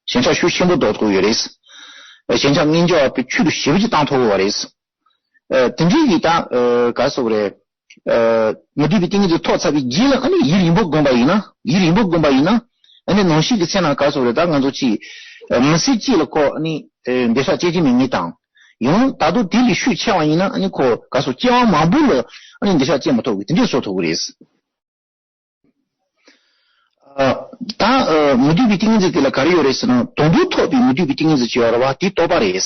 ཞེན་ཆགས་ཤུགས་ཆེན་པོ་ལྡོག་ཐུབ་ཀྱི་ཡོད་རེད། ཞེན་ཆགས་སྙིང་རྗེ་བ་དཔེ་ཆེ་རུ་ཞེ་པོ་ཅིག་བཏང་ཐུབ་ཀྱི་ཡོད་རེད། ཨ་དེ་འདྲའི་གི་ད་ཨ་ག་རེ་ཟེར་དགོས་རེད། ཨ་མི་འདོད་པའི་ཏིང་ངེ་འཛིན་ཐོབ་ཚར་བའི་རྗེས་ལ་ཨ་ནི་ཡུན་རིང་པོ་བསྒོམས་པ་ཡིན་ན། ཡུན་རིང་པོ་བསྒོམས་པ་ཡིན་ན། ཨ་ནི་ནང་བཞིན་གྱི་ཚེ་ན་ག་རེ་ཟེར་དགོས་རེད། ད་ང་ཚོ་ཅིག་ཨ་མི་ཚེ་གཅིག་ལ་ཁོ་ཨ་ནི་ཨ་འདོད་ཆགས་སྐྱེ་གི་མེད་ངེས་དང་། ཡང་ད་དུང་དེ་ལས་ཤུགས་ཆེ་བ་ཡིན་ན་ཨ་ནི་ཁོ་ག་རེ་ཟེར་སྐྱེ་བ་མང་པོ་ལ་ཨ་ནི་འདོད་ཆགས་སྐྱེ་མ་ཐུབ་གི་དེ་འདྲས་བཟོ་ཐུབ་ཀྱི་རེད། ཨ་ད་ཨ་མི་འདོད་པའི་ཏིང་ངེ་འཛིན་དེ་ལ་ག་རེ་ཡོད་རེད་ཟེར་ན། དང་པོ་ཐོབ་པའི་མི་འདོད་པའི་ཏིང་ངེ་འཛིན་ཅིག་ཡོད་རེད་བ། དེ་རྟོག་པ་རེད།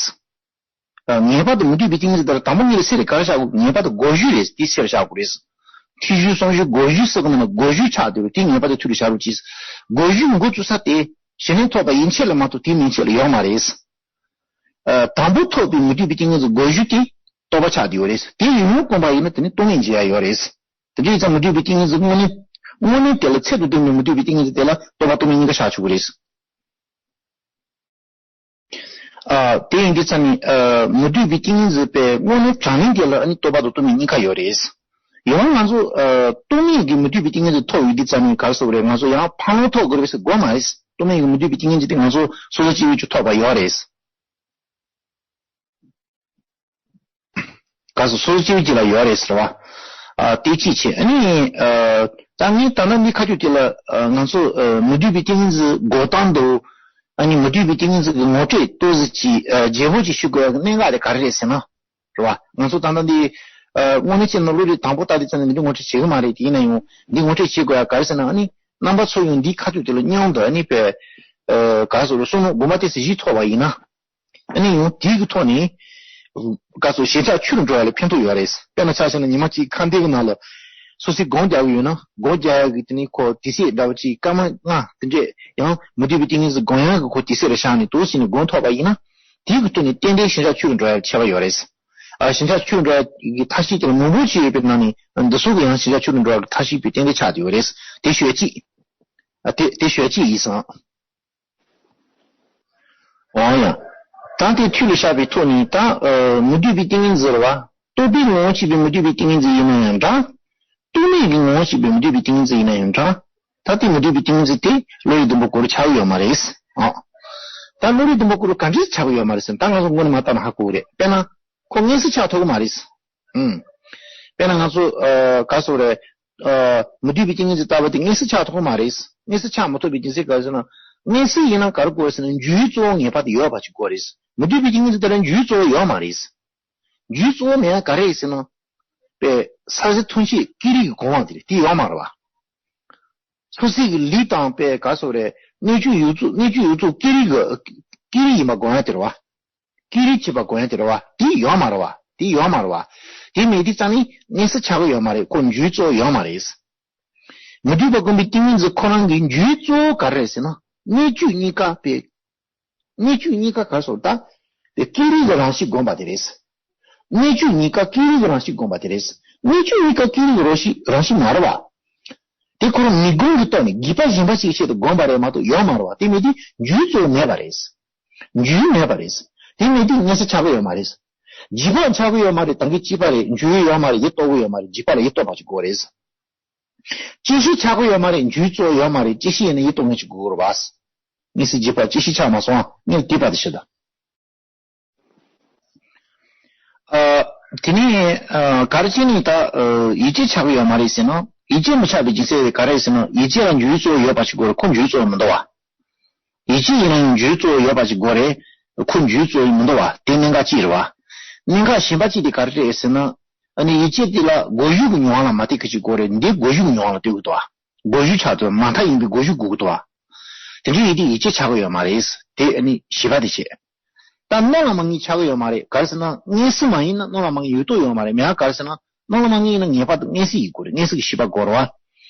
ཨ་ངེས་པར་དུ་མི་འདོད་པའི་ཏིང་ངེ་འཛིན་དེ་ལ་དང་པོ་ཉིད་ལ་སེམས་ལ་ག་རེ་བཞག་དགོས། ངེས་པར་དུ་གོ་གཞི་རེད། དེ་སེམས་ལ་བཞག་དགོས་རེད། ཐོས་གཞི་བསམ་གཞི་གོ་གཞི་ཟེར་གི་མིན་ན་གོ་གཞི་ཆགས་བསྡད་རེད། དེ་ངེས་པར་དུ་ཐོས་ལ་བཞག་རོགས་གྱིས། གོ་གཞི་འགོ་བཙུགས་ས་དེ་གཞི་གནས་ཐོབ་པ་ཡན་ཆད་ལ་མ་གཏོགས་དེ་མན་ཆད་ལ་ཡོད་མ་རེད། ཨ་དང་པོ་ཐོབ་པའི་མི་འདོད་པའི་ཏིང་ངེ་འཛིན་གོ་གཞི་དེ་རྟོག་པ་ཆགས་བསྡད་ཡོད་རེད། དེ་ཡུན་རིང་བསྒོམས་པ་ཡིན་ན་དེ་ནི་རྟོག་མེད་འབྱེད་ཡ་ཡོད་རེད། དེ་འདྲ་ཡིན་ཙང་མི་འདོད་པའི་ཏིང་ངེ་འཛིན་དངོས་གནས་དངོས་གནས་དེ་ལ་ཚད་དུ་ལྡན་པའི་མི་འདོད་པའི་ཏིང་ངེ་འཛིན་དེ་ལ་རྟོག་པ་རྟོག་མེད་གཉིས་ཀ་བཞག་ཆོག་གི་རེད། ཨ་དེ་ཡིན་དུས་ཙམ་ནས་ཨ་མི་འདོད་པའི་ཏིང་ངེ་འཛིན་པའི་དངོས་གནས་དྲང་གནས་དེ་ལ་ཨ་ནི་རྟོག་པ་དང་རྟོག་མེད་གཉིས་ཀ་ཡོད་རེད། ཡང་ང་ཚོ་ཨ་རྟོག་མེད་ཀྱི་མི་འདོད་པའི་ཏིང་ངེ་འཛིན་ཐོབ་ཡོད་དུས་ཙམ་ནས་ག་རེ་ཟེར་དགོས་རེད། ང་ཚོ་ཡང་འཕགས་ལམ་ཐོབ་དགོས་རེད་ཟེར་དགོས་མ་རེད། རྟོག་མེད་ཀྱི་མི་འདོད་པའི་ཏིང་ངེ་འཛིན་དེ་ང་ཚོ་སོ་སོ་སྐྱེ་བོས་ཀྱང་ཐོབ་པ་ཡོད་རེད། ག་སོ་སོ་སྐྱེ་བོ་གཅིག་ལ་ཡོད་རེད་ཟེར་བ། ཨ་དེ་གཅིག་བྱས། ཨ་ནི་ཨ་ད་ངས་ད་ལྟ་འདི་ཁ་ཐུག་དེ་ལ་ཨ་ང་ཚོ་ཨ་མི་འདོད་པའི་ཏིང་ངེ་འཛིན་འགོག་སྟངས་དང་། ཨ་ནི་མི་འདོད་པའི་ཏིང་ངེ་འཛིན་གྱི་ངོ་སྤྲོད་ཏོག་ཙམ་ཅིག་ཨ་རྒྱས་པོ་ཅིག་ཞུ་དགོས་ཡག་གི་གནད་འགག་དེ་ག་རེ་རེད་ཟེར་ན། རེད་བ། ང་ཚོ་ད་ལྟ་འདི་ཨ་དངོས་གནས་བྱས་ན་བློ་རིག་དང་པོ་ལྟ་དུས་ཙམ་ནས་འདི་འདྲ་ངོ་སྤྲོད་བྱེད་གི་མ་རེད། དེ་ཡིན་ན་ཡང་འདི་ངོ་སྤྲོད་བྱེད་དགོས་ཡག་ག་རེ་ཟེར་ན། ཨ་ནི་རྣམ་པ་ཚོ་ཡང་འདི་ཁ་ཐུག་དེ་ལ་མཉམ་དུ་ཨ་ནི་པའི་ཨ་ག་སོ་རུ་བསམ་བློ་དགོངས་པ་ཏོག་ཙམ་བཞེས་ཐུབ་པ་ཡིན་ན། ཨ་ནི་ཡང་དེའི་གི་ཐོག་ནས་ག་སོ་ཞེན་ཆགས་ཆུ་རུ་འགྲོ་ཡ་ལ་ཕན་ཐོགས་ཡོད་རེད། དཔེར་ན་ཆ་བཞག་ན་ཉི་མ་གཅིག་ཁང་སྡེ་གི་ནང་ལ་སོ་སོས་སྒོམ་རྒྱག་གི་ཡོད་ན། སྒོམ་རྒྱག་ཡ་གི་དེ་ནི་ཁོ་དུས་ཚོད་འདྲ་བོ་ཅིག་སྐར་མ་ལྔ་དེ་འདྲས་ཡང་མི་འདོད་པའི་ཏིང་ངེ་འཛིན་སྒོམ་ཡ་གི་ཁོ་དུས་ཚོད་ལ་བཞག་ནས་ཏོག་ཙམ་ནས་སྒོམ་ཐུབ་པ་ཡིན་ན། དེའི་གི་ཐོག་ནས་ཏན་ཏན་ཞེན་ཆགས་ཆུ་རུ་འགྲོ་ཡ་ཁྱད་པར་ཡོད་རེད། ཨ་ཞེན་ཆགས་ཆུ་རུ་འགྲོ་ཡ་གི་ཐབས་ཤེས་དེ་ལ་མང་པོ་ཅིག་ཡོད་པའི་ནང་ནས་འདི་ཚོ་གི་ཡང་ཞེན་ཆགས་ཆུ་རུ་འགྲོ་ཡ་གི་ཐབས་ཤེས་དཔེ་ཏན་ཏན་ཆགས་བསྡད་ཡོད་རེད། དེ་ཤོད་ཅིག་ཨ་དེ་དེ་ཤོད་ཅིག་ཡིན་སོང་། འོ་ཡ། ད་དེ་ཐོས་ལ་བཞག་པའི་ཐོག་ནས་ད་ཨ་མི་འདོད་པའི་ཏིང་ངེ་འཛིན་རེད་བ། རྟོག་པའི་ངོ་བོ་བྱས་པའི་མི་འདོད་པའི་ཏིང་ངེ་འཛིན་ཡིན་ན་ཡང་འདྲ། རྟོག་མེད་ཀྱི་ངོ་བོ་བྱས་པའི་མི་འདོད་པའི་ཏིང་ངེ་འཛིན་ཡིན་ན་ཡང་འདྲ། ད་དེ་མི་འདོད་པའི་ཏིང་ངེ་འཛིན་དེ་བློ་ཡི་སྡོང་པོ་གུ་རུ་ཆགས་ཀྱི་ཡོད་མ་རེད། ཨ། ད་བློ་ཡི་སྡོང་པོ་གུ་རུ་ག་འདྲས་ཆགས་ཀྱི་ཡོད་མ་རེད་ཟེར་ན། ད་ང་ཚོ་སྔོན་ནས་མ་བལྟས་ན་ཧ་གོ་གི་རེད། དཔེར་ན། ཁོ་དངོས་སུ་ཆགས་ཐུབ་ཀྱི་མ་རེད། ཨུམ། དཔེར་ན་ང་ཚོ་ཨ་ག་སོ་རེད། ཨ་མི་འདོད་པའི་ཏིང་ངེ་འཛིན་ལྟ་བུ་དེ་དངོས་སུ་ཆགས་ཐུབ་ཀྱི་མ་རེད། དངོས་སུ་ཆགས་མ་ཐུབ་པའི་རྒྱུ་མཚན་ག་རེ་ཟེར་ན། དངོས་སུ་ཡིན་ན་ག་རེ་དགོས་ཟེར་ན། རྒྱུའི་གཙོ་བོ་ངེས་པར་དུ་ཡོད་པ་ཅིག་དགོས་རེད། མི་འདོད་པའི་ཏིང་ངེ་འཛིན་དེ་ལ་རྒྱུའི་གཙོ་བོ་ཡོད་མ་རེད། རྒྱུའི་གཙོ་བོ་མེད་ན་ག་རེ་རེད་ཟེར་ན། པའི་ས་གཞི་ཐམས་ཅད་ཀེང་རུས་ཀྱིས་གང་བ་དེ་རེད། དེ་ཡོད་མ་རེད་བ། སོ་སོའི་གི་ལུས་དང་པའི་ག་སོ་རེད། སྣོད་བཅུད་ཡོངས་རྫོགས་སྣོད་བཅུད་ཡོངས་རྫོགས་ཀེང་རུས་ཀྱིས་ཀེང་རུས་ཡིན་པ་གང་ཡ་དེ་རེད་བ། ཀེང་རུས་བྱེད་པ་གང་ཡ་དེ་རེད་བ། དེ་ཡོད་མ་རེད་བ། དེ་ཡོད་མ་རེད་བ། དེ་མེད་དུས་ཙང་ནི་དངོས་སུ་ཆགས་ཀྱི་ཡོད་མ་རེད། ཁོ་རྒྱུའི་གཙོ་བོ་ཡོད་མ་རེད། མི་འདོད་པ་སྒོམ་པའི་ཏིང་ངེ་འཛིན་ཁོ་རང་གི་རྒྱུའི་གཙོ་བོ་ག་རེ་རེད་ཟེར་ན། སྣོད་བཅུད་གཉིས་ཀ་པའི། སྣོད་བཅུད་གཉིས་ཀ་ག་རེ་ཟེར་ད། དེ་ཀེང་རུས་ཀྱི་རང་བཞིན་བསྒོམས་པ་དེ་རེད། སྣོད་བཅུད་གཉིས་ཀ་ཀེང་རུས་ཀྱི་རང་བཞིན་བསྒོམས་པ་དེ་རེད། སྣོད་བཅུད་གཉིས་ཀ་ཀེང་རུས་ཀྱི་རང་བཞིན་རང་བཞིན་མ་རེད་བ། དེ་ཁོ་རང་མི་སྒོམ་གྱི་ཐོག་ནས་སྒྲིབ་པ་གཞན་པ་ཞིག་ཆེད་དུ་བསྒོམས་པ་རེད་མ་གཏོགས་ཡོད་མ་རེད་བ། དེ་མེད་དུས་རྒྱུའི་གཙོ་བོ་མེད་པ་རེད། རྒྱུ་མེད་པ་རེད། དེ་མེད་དུས་དངོས་སུ་ཆགས་ཀྱི་ཡོད་མ་རེད། འཇིག་པ་ཆགས་ཀྱི་ཡོད་མ་རེད། ད་གིན་སྐྱེས་པ་རེད། འགྱུར་ཡོད་མ་རེད། ཡིད་རྟོགས་ཀྱི་ཡོད་མ་རེད། འཇིག་པ་ལ་ཡིད་རྟོགས་པ་ཅིག་དགོས་རེད། སྐྱེ་ཤི་ཆགས་ཀྱི་ཡོད་མ་རེད། འགྱུར་གཙོ་བོ་ཡོད་མ་རེད། སྐྱེ་ཤི་ཡིན་ན་ཡིད་རྟོགས་མཁན་ཅིག་དགོས་རེད་བ། དངོས་སུ་འཇིག་པ་སྐྱེ་ཤི་ཆགས་མ་སོང་ང་། དངོས་སུ་འདས་པ་དེ་ཤི་ད། ཨ། དེ་ནས་ཨ། ག་རེ་བྱས་ནས་ད་ཨ། ཡིད་ཆེས་ཆགས་ཀྱི་ཡོད་མ་རེད་ཟེར་ན། ཡིད་ཆེས་མི་ཆགས་པའི་རྒྱུ་མཚན་དེ་ག་རེ་ཟེར་ན། ཡིད་ཆེས་ལ་འགྱུར་གཙོ་བོ་ཡོད་པ་ཞིག་དགོས་རེད། ཁོ་འགྱུར་གཙོ་བོ་མི་འདུག་བ། ཡིད་ཆེས་ཡིན་ན་ཡང་འགྱུར་གཙོ་བོ་ཡོད་པ་ཞིག་དགོས་རེད། ཁོ་འགྱུར་གཙོ་བོ་མི་འདུག་བ། དེ་གནད་འགག་ཅིག་རེད་བ། གནད་འགག་གཞན་པ་གཅིག་དེ་ག་རེ་རེད་ཟེར་ན། ཨ་ནི་ཡིད་ཆེས་དེ་ལ་གོ་རྒྱུ་གི་མྱོང་བ་ལ་མ་ལྟོས་མཁན་ཅིག་དགོས་རེད། འདི་གོ་རྒྱུ་གི་མྱོང་བ་ལ་ལྟོས་དགོས་འདུག་བ། གོ་རྒྱུ་ཆགས་ཐུབ། མ་མཐའ་ཡིན་པའི་གོ་རྒྱུ་དགོས་ཀྱི་འདུག་བ། དེ་འདྲ་ཡིན་དུས་ཡིད་ཆེས་ཆགས་ཀྱི་ཡོད་མ་རེད། དེ་ཨ་ནི་བྱིས་པ་དེ་བྱས། ད་སྣང་ལ་མ་ངེས་ཆགས་ཀྱི་ཡོད་མ་རེད། ག་རེ་ཟེར་ན། མངོན་གསལ་མ་ཡིན་ན་སྣང་ལ་མ་ངེས་ཡོད་དོ་ཡོད་མ་རེད། མེད་པ་ག་རེ་ཟེར་ན། སྣང་ལ་མ་ངེས་ཡིན་ན་ངེས་པ་དང་མངོན་གསལ་ཡིན་དགོས་རེད། མངོན་གསལ་གྱི་བྱིས་པ་དགོས་རེད་བ།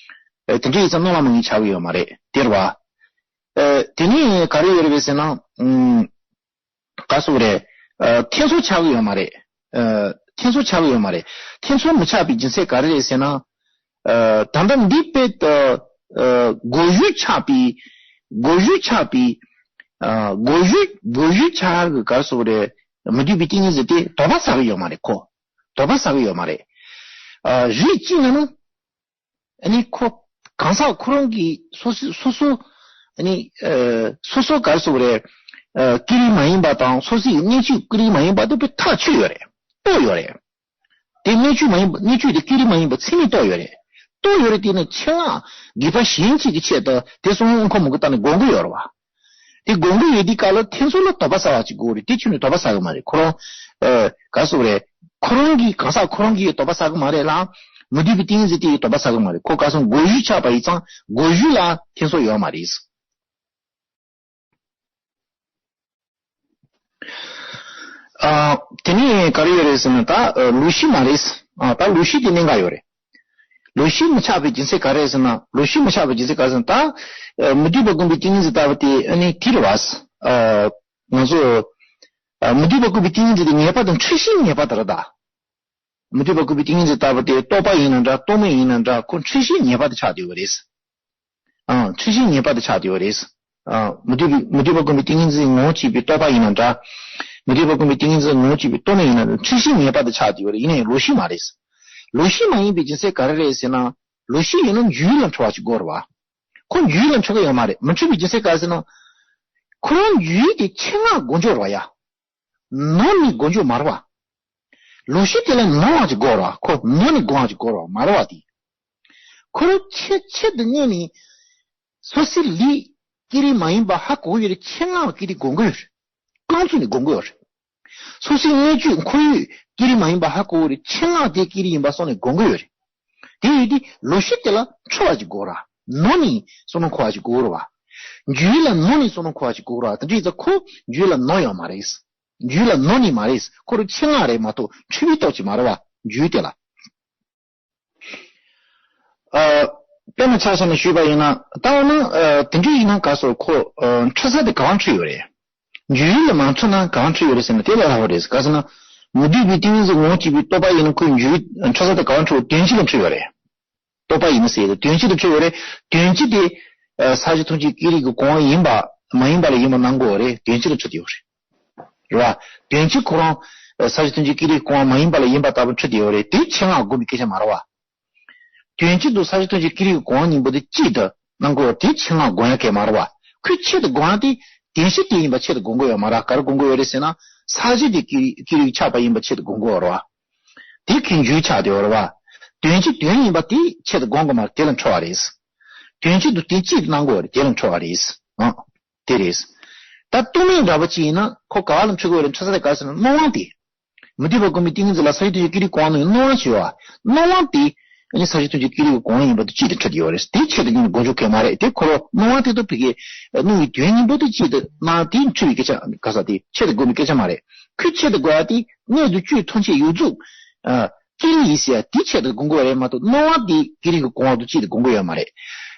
ཨེ། དེ་འདྲ་ཡིན་ཙང་སྣང་ལ་མ་ངེས་ཆགས་ཀྱི་ཡོད་མ་རེད། དེ་རེད་བ། ཨེ། དེ་ནས་ག་རེ་ཡོད་རེད་པས་ཟེར་ན། ཨུམ། ག་རེ་ཟེར་དགོས་རེད། ཨ། ཐེ་ཚོམ་ཆགས་ཀྱི་ཡོད་མ་རེད། ཨ། ཐེ་ཚོམ་ཆགས་ཀྱི་ཡོད་མ་རེད། ཐེ་ཚོམ་མི་ཆགས་པའི་རྒྱུ་མཚན་ག་རེ་རེད་ཟེར་ན། ཨ། ད་ལྟ་འདི་དཔེ་ད། ཨ། གོ་རྒྱུ་ཆགས་པའི། གོ་རྒྱུ་ཆགས་པའི། ཨ། གོ་རྒྱུ། གོ་རྒྱུ་ཆགས་ཀྱི་ག་རེ་ཟེར་དགོས་རེད། མི་སྡུག་པའི་ཏིང་ངེ་འཛིན་དེ་དོགས་པ་ཟ་གི་ཡོད་མ་རེད་ཁོ། དོགས་པ་ཟ་གི་ཡོད་མ་རེད། ཨ། རིགས་གཅིག་ན་ནི། ཨ་ནི་ཁོ་གང་ཟག་ཁོ་རང་གི་སོ་སོ་སོ་སོ། ཨ་ནི་ཨ། སོ་སོ་ག་རེ་ཟེར་དགོས་རེད། ཨ། ཀི་རིགས་མ་ཡིན་པ་དང་སོ་སོའི་གནས་ཚུལ་ཀི་རིགས་མ་ཡིན་པ་དེ་དཔེ་ཐག་ཆོད་ཡོད་རེད། རྟོགས་ཡོད་རེད། དེ་གནས་ཚུལ་མ་ཡིན་པ། གནས་ཚུལ་དེ་ཀི་རིགས་མ་ཡིན་པ་ཚད་མས་རྟོགས་ཡོད་རེད། རྟོགས་ཡོད་རེད། དེ་ནི་ཆེད་མངགས་སྒྲིབ་པ་གཞན་གཅིག་གི་ཆེད་དུ་དེ་སོང་ཁོ་མུ་གུ་བཏང་ནས་སྒོམ་གི་ཡོད་རེད་བ། དེ་སྒོམ་གི་ཡོད་དུས་སྐབས་ལ་ཐེ་ཚོམ་ལ་དོགས་པ་ཟ་བ་ཅིག་དགོས་རེད། དེ་ཁྱོན་ནས་དོགས་པ་ཟ་གི་མ་རེད་ཁོ་རང་། ཨ། ག་རེ་ཟེར་དགོས་རེད། ཁོ་རང་གིས་གང་ཟག་ཁོ་རང་གིས་དོགས་པ་ཟ་གི་མ་རེད་ལ། མི་སྡུག་པའི་ཏིང་ངེ་འཛིན་དེ་ཡིས་དོགས་པ་ཟ་གི་མ་རེད། ཁོ་ག་རེ་ཟེར་ན་གོ་རྒྱུ་ཆགས་པ་ཡིན་ཙང་གོ་རྒྱུ་ལ་ཐེ་ཚོམ་ཡོད་མ་རེད། ཨ། དེ་ནས་ག་རེ་ཡོད་རེད་ཟེར་ན། ད་ལུགས་ཤེས་མ་རེད། ཨ། ད་ལུགས་ཤེས་དེ་གནད་འགག་ཡོད་རེད། ལུགས་ཤེས་མི་ཆགས་པའི་རྒྱུ་མཚན་ག་རེ་རེད་ཟེར་ན། ལུགས་ཤེས་མི་ཆགས་པའི་རྒྱུ་མཚན་ག་རེ་ཟེར་ན། ད་མི་སྡུག་པ་སྒོམ་པའི་ཏིང་ངེ་འཛིན་ལྟ་བུ་དེ་ཨ་ནི་དེ་རེད་བ། ཨ། ང་ཚོ། ཨ། མི་སྡུག་པ་སྒོམ་པའི་ཏིང་ངེ་འཛིན་དེ་ངེས་པ་དང་འཁྲུལ་ཤེས་ངེས་པ་དེ་རེད་ད། མི་སྡུག་པ་སྒོམ་པའི་ཏིང་ངེ་འཛིན་ལྟ་བུ་དེ་རྟོག་པ་ཡིན་ན་འདྲ། རྟོག་མེད་ཡིན་ན་འདྲ། ཁོ་འཁྲུལ་ཤེས་ངེས་པ་དེ་ཆགས་བསྡད་ཡོད་རེད། ཨང་། འཁྲུལ་ཤེས་ངེས་པ་དེ་ཆགས་བསྡད་ཡོད་རེད། ཨང་། མི་སྡུག་པའི། མི་སྡུག་པ་སྒོམ་པའི་ཏིང་ངེ་འཛིན་ངོ་བོ་གཅིག་པའི་རྟོག་པ་ཡིན་ན་འདྲ། མི་སྡུག་པ་སྒོམ་པའི་ཏིང་ངེ་འཛིན་ངོ་བོ་གཅིག་པའི་རྟོག་མེད་ཡིན་ན་འདྲ། འཁྲུལ་ཤེས་ངེས་པ་དེ་ཆགས་བསྡད་ཡོད་རེད། ཡིན་ན་ཡང་ལུགས་ཤེས་མ་རེད། ལུགས་ཤེས་མ་ཡིན་པའི་རྒྱུ་མཚན་ག་རེ་རེད་ཟེར་ན། ལུགས་ཤེས་ཡིན་ན་འཇུག་ཡུལ་ལ་འཁྲུལ་བ་ཞིག་དགོས་རེད་བ། ཁོ་འཇུག་ཡུལ་ལ་འཁྲུལ་གི་ཡོད་མ་རེད། མི་འཁྲུལ་བའི་རྒྱུ་མཚན་ག་རེ་ཟེར་ན། ཁོ་རང་འཇུག་ཡུལ་དེ་ཆེད་མངགས་སྒོམ་བརྒྱབ་རེད་བ་ཡ། ནོར་ནས་སྒོམ་བརྒྱབ་མ་རེད་བ། ལུགས་ཤེས་དེ་ལ་ནོར་བ་ཅིག་དགོས་རེད་བ། ཁོ་ནོར་ནས་སྒོམ་བ་ཅིག་དགོས་རེད་བ། མ་རེད་བ་དེ། ཁོ་རང་ཆེད་ཆེད་དུ་གཉེར་ནས་སོ་སོའི་ལུས་ཀི་རིགས་མ་ཡིན་པ་ཧ་གོ་གི་ཡོད་རེད། ཆེད་མངགས་ཀི་རིགས་སྒོམ་གི་ཡོད་རེད། རྐང་བཙུགས་ནས་སྒོམ་གི་ཡོད་རེད། སོ་སོའི་གནས་ཚུལ་ཁོར་ཡུག་ཀི་རིགས་མ་ཡིན་པ་ཧ་གོ་གི་ཡོད་རེད། ཆེད་མངགས་དེ་ཀི་རིགས་ཡིན་པ་སོང་ནས་སྒོམ་གི་ཡོད་རེད། དེ་ཡོད་དུས་ལུགས་ཤེས་དེ་ལ་འཁྲུལ་བ་ཅིག་དགོས་རེད་བ། ནོར་ནས་བསམ་བློ་འཁོར་བ་ཅིག་དགོས་རེད་བ། འཇུག་ཡུལ་ལ་ནོར་ནས་བསམ་བློ་འཁོར་བ་ཅིག་དགོས་རེད་བ། དེ་འདྲ་ཡིན་ཙང་ཁོ་འཇུག་ཡུལ་ལ་ནོར་ཡོད་མ་རེད། འཇུག་ཡུལ་ལ་ནོར་ནི་མ་རེད། ཁོ་རང་ཆེད་མངགས་རེད་མ་གཏོགས་འཁྲུལ་པའི་སྟོབས་ཀྱིས་མ་རེད་བ། འཇུག་ཡུལ་དེ་ལ། ཨ། དཔེར་ན་ཆ་བཞག་ནས་ཞུས་པ་ཡིན་ན། ད་འོ་ན། ཨ། དེ་འདྲ་ཡིན་ན་ག་རེ་ཟེར། ཁོ། ཨ། འཁྲུལ་ས་དེ་ག་པར་འཁྲུལ་ཡོད་རེད། འཇུག་ཡུལ་ལ་མ་འཁྲུལ་ན་ག་པར་འཁྲུལ་ཡོད་རེད་ཟེར་ན། དེ་ལས་སླ་པོ་རེད། ག་རེ་ཟེར་ན། མི་སྡུག་པའི་ཏིང་ངེ་འཛིན་ངོ་བོ་གཅིག་པའི་རྟོག་པ་ཡིན་ན་ཁོའི་འཇུག་ཡུལ་འཁྲུལ་ས་དེ་ག་པར་འཁྲུལ། དོན་སྤྱི་ལ་འཁྲུལ་ཡོད་རེད། རྟོག་པ་ཡིན་ན་ཟེར་ཡ་དེ་དོན་སྤྱི་དུ་འཁྲུལ་ཡོད་རེད། དོན་སྤྱི་དེ། ཨ། ས་གཞི་ཐམས་ཅད་ཀྱི་རིགས་ཀྱི་སྒོ་ཡིན་པ་མ་ཡིན་པ་ལ་ཡིན་པ་སྣང་གི་ཡོད་རེད། དོན་སྤྱི་དུ་འཁྲུལ་བསྡད་ཡོད་རེད། རེད་བ། དོན་སྤྱི་ཁོ་རང་། ཨ། ས་གཞི་ཐམས་ཅད་ཀྱི་རིགས་ཀྱི་སྒོ་མ་ཡིན་པ་ལ་ཡིན་པ་ལྟ་བུ་འཁྲུལ་བསྡད་ཡོད་རེད། དེ་ཆེད་མངགས་སྒོམ་པའི་སྐད་ཆ་མ་རེད་བ། དོན་སྤྱི་དུ་ས་གཞི་ཐམས་ཅད་ཀྱི་རིགས་ཀྱི་སྒོ་གཉིས་པོ་དེ་གཅིག་ཏུ་སྣང་གི་ཡོད་རེད། དེ་ཆེད་མངགས་སྒོམ་ཡ་གལ་མ་རེད་བ། ཁོས་ཆེད་དུ་སྒོམ་ཡ་དེ་དོན་སྤྱི་དེ་ཡིན་པ་ཆེད་དུ་སྒོམ་གི་ཡོད་མ་རེད། ག་རེ་སྒོམ་གི་ཡོད་རེད་ཟེར་ན། ས་གཞི་དེ་ཀྱི་རིགས་ཀྱི་རིགས་ཆགས་པ་ཡིན་པ་ཆེད་དུ་སྒོམ་གི་ཡོད་རེད་བ། དེ་ཁོའི་འཇུག་ཡུལ་ཆགས་བསྡད་ཡོད་རེད་བ། དོན་སྤྱི་དོན་ཡིན་པ་དེ་ཆེད་དུ་སྒོམ་གི་མ་རེད། དེ་ལ་འཁྲུལ་བ་རེད། དོན་སྤྱི་དུ་དེ་གཅིག་སྣང་གི་ཡོད་རེད། དེ་ལ་འཁྲུལ་བ་རེད། ཨང་། དེ་རེད། ད་རྟོག་མེད་འདྲ་པོ་ཅིག་ཡིན་ན་ཁོ་ག་པ་ལ་འཁྲུལ་གི་ཡོད་རེད། འཁྲུལ་ས་དེ་ག་རེ་ཟེར་ན་སྣང་བ་དེ། མི་སྡུག་པ་སྒོམ་པའི་ཏིང་ངེ་འཛིན་ལ་ས་གཞི་ཐམས་ཅད་ཀྱི་རིགས་སྒོ་ནས་སྣང་བ་ཞེས་པ། སྣང་བ་དེ། ཨ་ནི་ས་གཞི་ཐམས་ཅད་ཀྱི་རིགས་སྒོ་ཡིན་པ་དེ་གཅིག་ཏུ་འཁྲུལ་བསྡད་ཡོད་རེད། དེ་ཆེད་དུ་གཉེར་ནས་སྒོམ་ཆོག་གི་མ་རེད། དེ་ཁོ་རང་སྣང་བ་དེ་དང་ཕ་གིའི་སྣང་བའི་དོན་གཉིས་པོ་དེ་གཅིག་ཏུ་སྣང་དེ་འཁྲུལ་བའི་སྐད་ཆ་ག་ས་དེ་ཆེད་དུ་སྒོམ་པའི་སྐད་ཆ་མ་རེད། ཁོས་ཆེད་དུ་སྒོམ་ཡ་དེ་གནས་དང་བཅུད་ཐམས་ཅད་ཡོངས་རྫོགས། ཨ། ཀྱི་རིགས་ཡིན་ཟེར་ཡ་དེ་ཆེད་དུ་སྒོམ་གི་ཡོད་རེད་མ་གཏོགས་སྣང་བ་དེ་ཀྱི་རིགས་ཀྱི་སྒོ་དང་གཅིག་ཏུ་སྒོམ་གི་ཡོད་མ་རེད།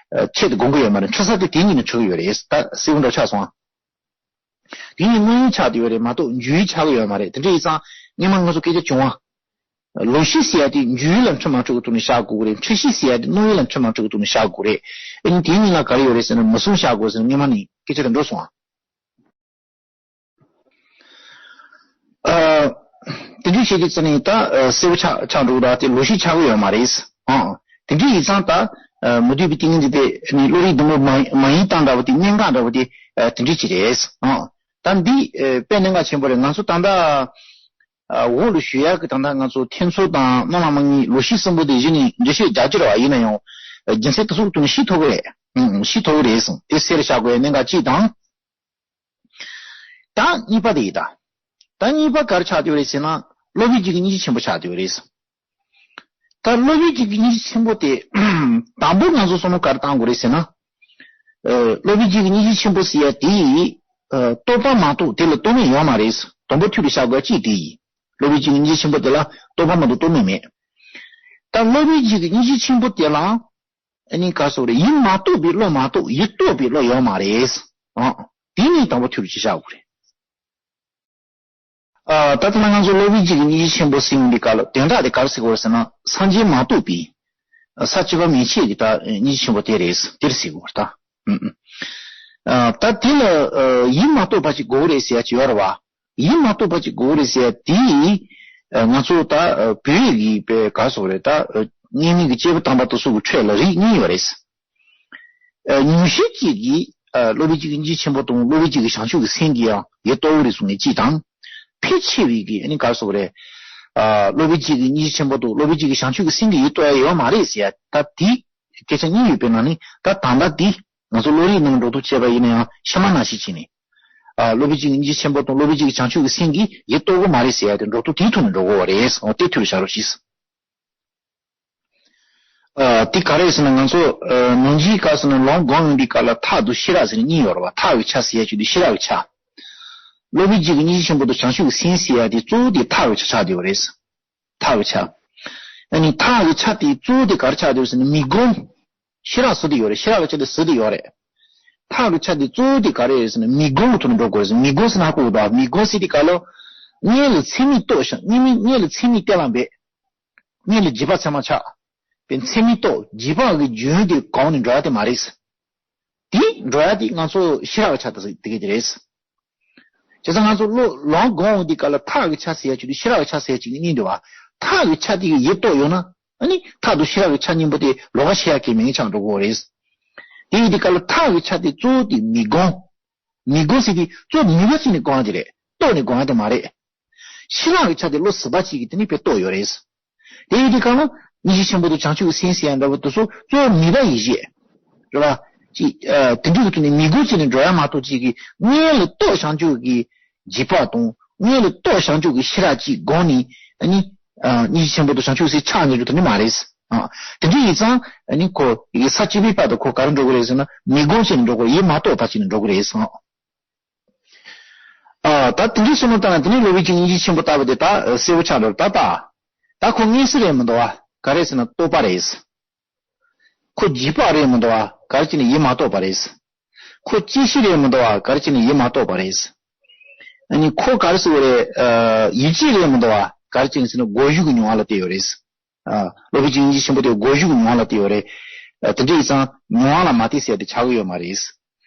ཨ། ཆེད་དུ་སྒོམ་གི་ཡོད་མ་རེད། འཁྲུལ་ས་དེ་དེ་གཉིས་ནས་འཁྲུལ་གི་ཡོད་རེད། ད་གསལ་པོ་འདྲ་ཆགས་སོང་ཨ། དེ་ནི་སྣང་ཡུལ་ཆགས་བསྡད་ཡོད་རེད་མ་གཏོགས་འཇུག་ཡུལ་ཆགས་ཀྱི་ཡོད་མ་རེད། དེ་འདྲ་ཡིན་ཙང་སྔོན་མ་ང་ཚོ་སྐད་ཆ་བྱུང་བ། ལུགས་ཤེས་ཟེར་ཡ་དེ་འཇུག་ཡུལ་ལ་འཁྲུལ་མ་འཁྲུལ་གྱི་ཐོག་ནས་བཞག་དགོས་ཀྱི་རེད། འཁྲུལ་ཤེས་ཟེར་ཡ་དེ་སྣང་ཡུལ་ལ་འཁྲུལ་མ་འཁྲུལ་གྱི་ཐོག་ནས་བཞག་དགོས་རེད། ཨ་ནི་དེ་གཉིས་ལ་ག་རེ་ཡོད་རེད་ཟེར་ན་མུ་གསུམ་བཞག་དགོས་ཟེར་ན་སྔོན་མ་ནས་སྐད་ཆ་དེ་འགྲོ་སོང་ཨ། ཨ། དེ་འདྲ་བྱས་དུས་ཙམ་ནས་ད་གསལ་པོ་ཆགས་ཆགས་འགྲོ་གི་རེད་དེ་ལོ་ཤས་ཆགས་ཀྱི་ཡོད་མ་རེད། ཨང་། དེ་འདྲ་ཡིན་ཙང་ད་མུ་སྟེགས་པའི་ཏིང་ངེ་འཛིན་དེ་ནི་བློ་རིག་སྡུག་བསྔལ་མ་མ་ཡིན་སྟངས་འདྲ་བོ་དེ་གནད་འགག་འདྲ་བོ་དེ་དེ་འདྲ་ཅིག་རེད། ཨང་། ད་འདི་དཔེ་གནད་འགག་ཆེན་པོ་རེད། ང་ཚོ་ད་ལྟ་འོག་ལ་ཞུ་ཡག་གི་ད་ལྟ་ང་ཚོ་ཐེག་མཚན་དང་སྨོན་ལམ་གཉིས་ལོ་ཤས་གསུམ་པོ་དེ་གཞི་ནས་འགྲེལ་བཤད་རྒྱག་རྒྱུ་རེད་བ། ཡིན་ན་ཡང་རྒྱུ་མཚན་དེ་ཚོ་དུ་ནི་ཤེས་ཐུབ་ཀྱི་རེད། ཨང་། ཤེས་ཐུབ་ཀྱི་རེད་གསུངས་དེ་གསལ་བཤད་དགོས་གནད་འགག་གཅིག་དང་། ད་གཉིས་པ་དེ་ཡིན་ད། ད་གཉིས་པ་ག་རེ་ཆགས་བསྡད་ཡོད་རེད་ཟེར་ན། སློབ་དཔོན་གཅིག་གི་སྙིང་རྗེ་ཆེན་པོ་ཆགས་བསྡད་ཡོད་རེད། ད་སློབ་དཔོན་གཅིག་གི་སྙིང་རྗེ་ཆེན་པོ་དེ། དང་པོ་ང་ཚོ་བསམ་བློ་ག་རེ་བཏང་དགོས་རེད་ཟེར་ན། ཨ། སློབ་དཔོན་གཅིག་གི་སྙིང་རྗེ་ཆེན་པོ་ཟེར་ཡ་དེ། ཨ། རྟོགས་པ་མ་གཏོགས་དེ་ལ་རྟོག་མེད་ཡོད་མ་རེད། དང་པོ་ཐོས་པའི་བྱ་དགོས་གཅིག་དེ་ཡིན། སློབ་དཔོན་གཅིག་གི་སྙིང་རྗེ་ཆེན་པོ་དེ་ལ་རྟོགས་པ་མ་གཏོགས་རྟོག་མེད་མེད། ད་སློབ་དཔོན་གཅིག་གི་སྙིང་རྗེ་ཆེན་པོ་དེ་ལ། ཨ་ནི་ག་རེ་ཟེར་དགོས་རེད། ཡིད་མ་རྟོགས་པའི་བློ་མ་གཏོགས་ཡིད་རྟོགས་པའི་བློ་ཡོད་མ་རེད། ཨ། དེ་ནི་དང་པོ་ཐོས་པའི་བྱ་དགོས་རེད། ཨ། ད་ལྟ་ང་ཚོ་སློབ་དཔོན་གཅིག་གི་སྙིང་རྗེ་ཆེན་པོ་ཟེར་ཡོང་དུས་སྐབས་ལ་དོན་དག་དེ་ག་རེ་ཟེར་དགོས་རེད་ཟེར་ན། སངས་རྒྱས་མ་གཏོགས་པའི་ས་བཅུ་པ་མན་ཆད་ཀྱི་ད་སྙིང་རྗེ་ཆེན་པོ་དེ་རེད། དེ་རེད་ཟེར་དགོས་རེད་ད། ཨ། ད་དེ་ལ་ཡིད་མ་རྟོགས་པ་ཅིག་དགོས་རེད་ཟེར་ཡ་ཅིག་ཡོད་རེད་བ། ཡིད་མ་རྟོགས་པ་ཅིག་དགོས་རེད་ཟེར་ཡ་དེ། ང་ཚོ་ད་བོད་ཡིག་གི་དཔེ་ག་རེ་ཟེར་དགོས་རེད། ད་སྔོན་མའི་གི་སྐྱེས་བུ་དམ་པ་དེ་ཚོ་གི་ཁྲོད་ལ་རིགས་གཉིས་ཡོད་རེད། ཨ། ཉུང་ཤས་ཅིག་གིས། ཨ། སློབ་དཔོན་གཅིག་གི་སྙིང་རྗེ་ཆེན་པོ་དང་སློབ་དཔོན་གཅིག་གི་བྱང་ཆུབ་ཀྱི་སེམས་ཀྱིས་ཡང་ཡིད་རྟོགས་རེད་གསུང་མཁན་གཅིག་དང་། ཕལ་ཆེ་བའི་གིས་ཨ་ནི་ག་རེ་ཟེར་དགོས་རེད། ཨ། སློབ་དཔོན་གཅིག་གི་སྙིང་རྗེ་ཆེན་པོ་དང་སློབ་དཔོན་གཅིག་གི་བྱང་ཆུབ་ཀྱི་སེམས་ཀྱིས་ཡིད་རྟོགས་ཡ་ཡོད་མ་རེད་ཟེར་ཡ། ད་དེ་སྐད་ཆ་གཉིས་ཡོད་པའི་ནང་ནས་ད་ད་ལྟ་འདི་ང་ཚོ་བློ་རིག་ནང་འགྲོ་འདུག་བྱས་པ་ཡིན་ན་ཡང་ཕྱི་མ་ནང་བཞིན་བྱས་ནས། ཨ། སློབ་དཔོན་གཅིག་གི་སྙིང་རྗེ་ཆེན་པོ་དང་སློབ་དཔོན་གཅིག་གི་བྱང་ཆུབ་ཀྱི་སེམས་ཀྱིས་ཡིད་རྟོགས་ཀྱི་མ་རེད་ཟེར་ཡ་དེ་འགྲོ་འདུག་དེའི་ཐོག་ནས་འགྲོ་དགོས་པ་རེད། འོ་དེ་ཐོས་རེ་བྱ་རོགས་ཞེས། ཨ། དེ་ག་རེ་ཟེར་ན་ང་ཚོ། ཨ། ནང་ཆོས་སྐབས་སུ་ན་ལམ་སྒོམ་ཡོང་དུས་སྐབས་ལ་ཐགས་དང་ཤེས་རབ་ཟེར་ནས་གཉིས་ཡོད་རེད་བ། ཐགས་ཀྱི་ཆ་ཟེར་ཡ་གཅིག་དང་ཤེས་རབ་ཀྱི་ཆ། སློབ་དཔོན་གཅིག་གི་སྙིང་རྗེ་ཆེན་པོ་དང་བྱང་ཆུབ་ཀྱི་སེམས་ཟེར་ཡ་དེ་གཙོ་བོ་དེ་ཐགས་ཀྱི་ཆ་ཆགས་བསྡད་ཡོད་རེད། ཐགས་ཀྱི་ཆ། ཨ་ནི་ཐགས་ཀྱི་ཆ་དེ་གཙོ་བོ་དེ་ག་རེ་ཆགས་བསྡད་ཡོད་ཟེར་ན་མི་སྒོམ། ཤེས་རབ་ཟེར་དེ་ཡོད་རེད། ཤེས་རབ་ཀྱི་ཆ་དེ་ཟེར་དེ་ཡོད་རེད། ཐགས་ཀྱི་ཆ་དེ་གཙོ་བོ་དེ་ག་རེ་རེད་ཟེར་ན་མི་སྒོམ་གྱི་ཐོག་ནས་འགྲོ་དགོས་རེད་ཟེར། མི་སྒོམ་ཟེར་ན་ཧ་གོ་གི་འདུག་མི་སྒོམ་ཟེར་དེ་ག་ལ། སྔོན་ལ་མཚན་མེད་རྟོགས་ཤིང་། སྔོན་མ་སྔོན་ལ་མཚན་མེད་གཏན་ལ་འབེབས། སྔོན་ལ་འཇིགས་པ་ཚད་མར་ཆགས། པའི་མཚན་མེད་རྟོགས། འཇིགས་པ་གི་རྒྱུན་དེ་གོང་ནས་འགྲོ་ཡ་དེ་མ་རེད། དེ་འགྲོ་ཡ་དེ་ང་ཚོ་ཤེས་རབ་ཀྱི་ཆ་དེ་དེ་ག་དེ་རེད། བྱས་ཙང་ང་ཚོ་བློ་ལམ་སྒོམ་འོང་དུས་སྐབས་ལ་ཐགས་ཀྱི་ཆ་ཟེར་ཡ་ཅིག་དང་ཤེས་རབ་ཀྱི་ཆ་ཟེར་ཡ་ཅིག་གཉིས་འདུག་བ། ཐགས་ཀྱི་ཆ་དེ་གིས་ཡིད་རྟོགས་ཡོང་ན། ཨ་ནི་ཐགས་དང་ཤེས་རབ་ཀྱི་ཆ་གཉིས་པོ་དེ་ལོགས་ཀ་ཕྱེ་ཡ་གི་མིང་ཆགས་འགྲོ་གི་རེད། དེ་ཡིན་དུས་སྐབས་ལ་ཐགས་ཀྱི་ཆ་དེ་གཙོ་བོ་དེ་མི་སྒོམ། མི་སྒོམ་ཟེར་དེ་གཙོ་བོ་ནུས་པ་བྱས་ནས་སྒོམ་ཡ་དེ་རེད། རྟོགས་ནས་སྒོམ་ཡ་དེ་མ་རེད། ཤེས་རབ་ཀྱི་ཆ་དེ་བློ་གཟུ་བ་ཅིག་གིས་དེ་ནི་དཔེ་རྟོགས་ཡོད་རེད། དེ་ཡིན་དུས་གང་ལ་སྙིང་རྗེ་ཆེན་པོ་དང་བྱང་ཆུབ་ཀྱི་སེམས་ཟེར་ཡ་འདྲ་བོ་དེ་ཚོ་གཙོ་བོ་ནུས་པ་ཡིས་བཞེས། རེད་བ། ཅིག་ཨ། དེ་འདྲ་གི་ཐོག་ནས་མི་སྒོམ་བྱས་ནས་འགྲོ་ཡ་མ་གཏོགས་ཅིག་གིས་སྔོན་ལ་རྟོགས་བྱང་ཆུབ་ཀྱི་འཇིགས་པ་དང་། སྔོན་ལ་རྟོགས་བྱང་ཆུབ་ཀྱི་ཤེས་རབ་ཅིག་སྒོམ་ནས་ཨ་ནི། ཨ། སྙིང་རྗེ་ཆེན་པོ་དང་བྱང་ཆུབ་ཀྱི་སེམས་ཆགས་ནས་འགྲོ་ཐུབ་ནི་མ་རེད། ཨ། དེ་འདྲ་ཡིན་ཙང་ཨ་ནི་ཁོ་ཡི་ས་བཅུ་པའི་བར་དུ་ཁོ་ག་རེ་འགྲོ་གི་རེད་ཟེར་ན་མི་སྒོམ་བྱས་ནས་འགྲོ་དགོས། ཡིད་མ་རྟོགས་པ་བྱས་ནས་འགྲོ་གི་རེད་ཟེར། ཨ། ད་དེ་འདྲའི་བསམ་བློ་བཏང་ན་དེ་ནས་སློབ་དཔོན་གྱི་སྙིང་རྗེ་ཆེན་པོ་ལྟ་བུ་དེ་ད་གསལ་པོ་ཆགས་འགྲོ། ད་ལྟ། ད་ཁོ་མངོན་སུམ་རེད་མི་འདུག་བ། ག་རེ་ཟེར་ན་རྟོགས་པ་རེད། ཁོ་འཇིགས་པ་རེད་མི་འདུག་བ། ག་རེ་བྱས་ནས་ཡིད་མ་རྟོགས་པ་རེད། ཁོ་གཅེས་ཤིང་རེད་མི་འདུག་བ། ག་རེ་བྱས་ནས་ཡིད་མ་རྟོགས་པ་རེད། ཨ་ནི་ཁོ་ག་རེ་ཟེར་བ་རེད། ཨ། ཡིད་ཆེས་རེད་མི་འདུག་བ། ག་རེ་བྱས་ནས་ཟེར་ན་རྒོད་གཞུང་གི་མྱོང་བ་ལ་བལྟས་ཡོད་རེད། ཨ། སློབ་དཔོན་གྱི་སྙིང་རྗེ་ཆེན་པོ་དེ་རྒོད་གཞུང་གི་མྱོང་བ་ལ་བལྟས་ཡོད་རེད། ཨ། དེ་འདྲ་ཡིན་ཙང་མྱོང་བ་ལ་མ་བལྟས་ཟེར་ཡ་དེ་ཆགས་ཀྱི་ཡོད་མ་རེད།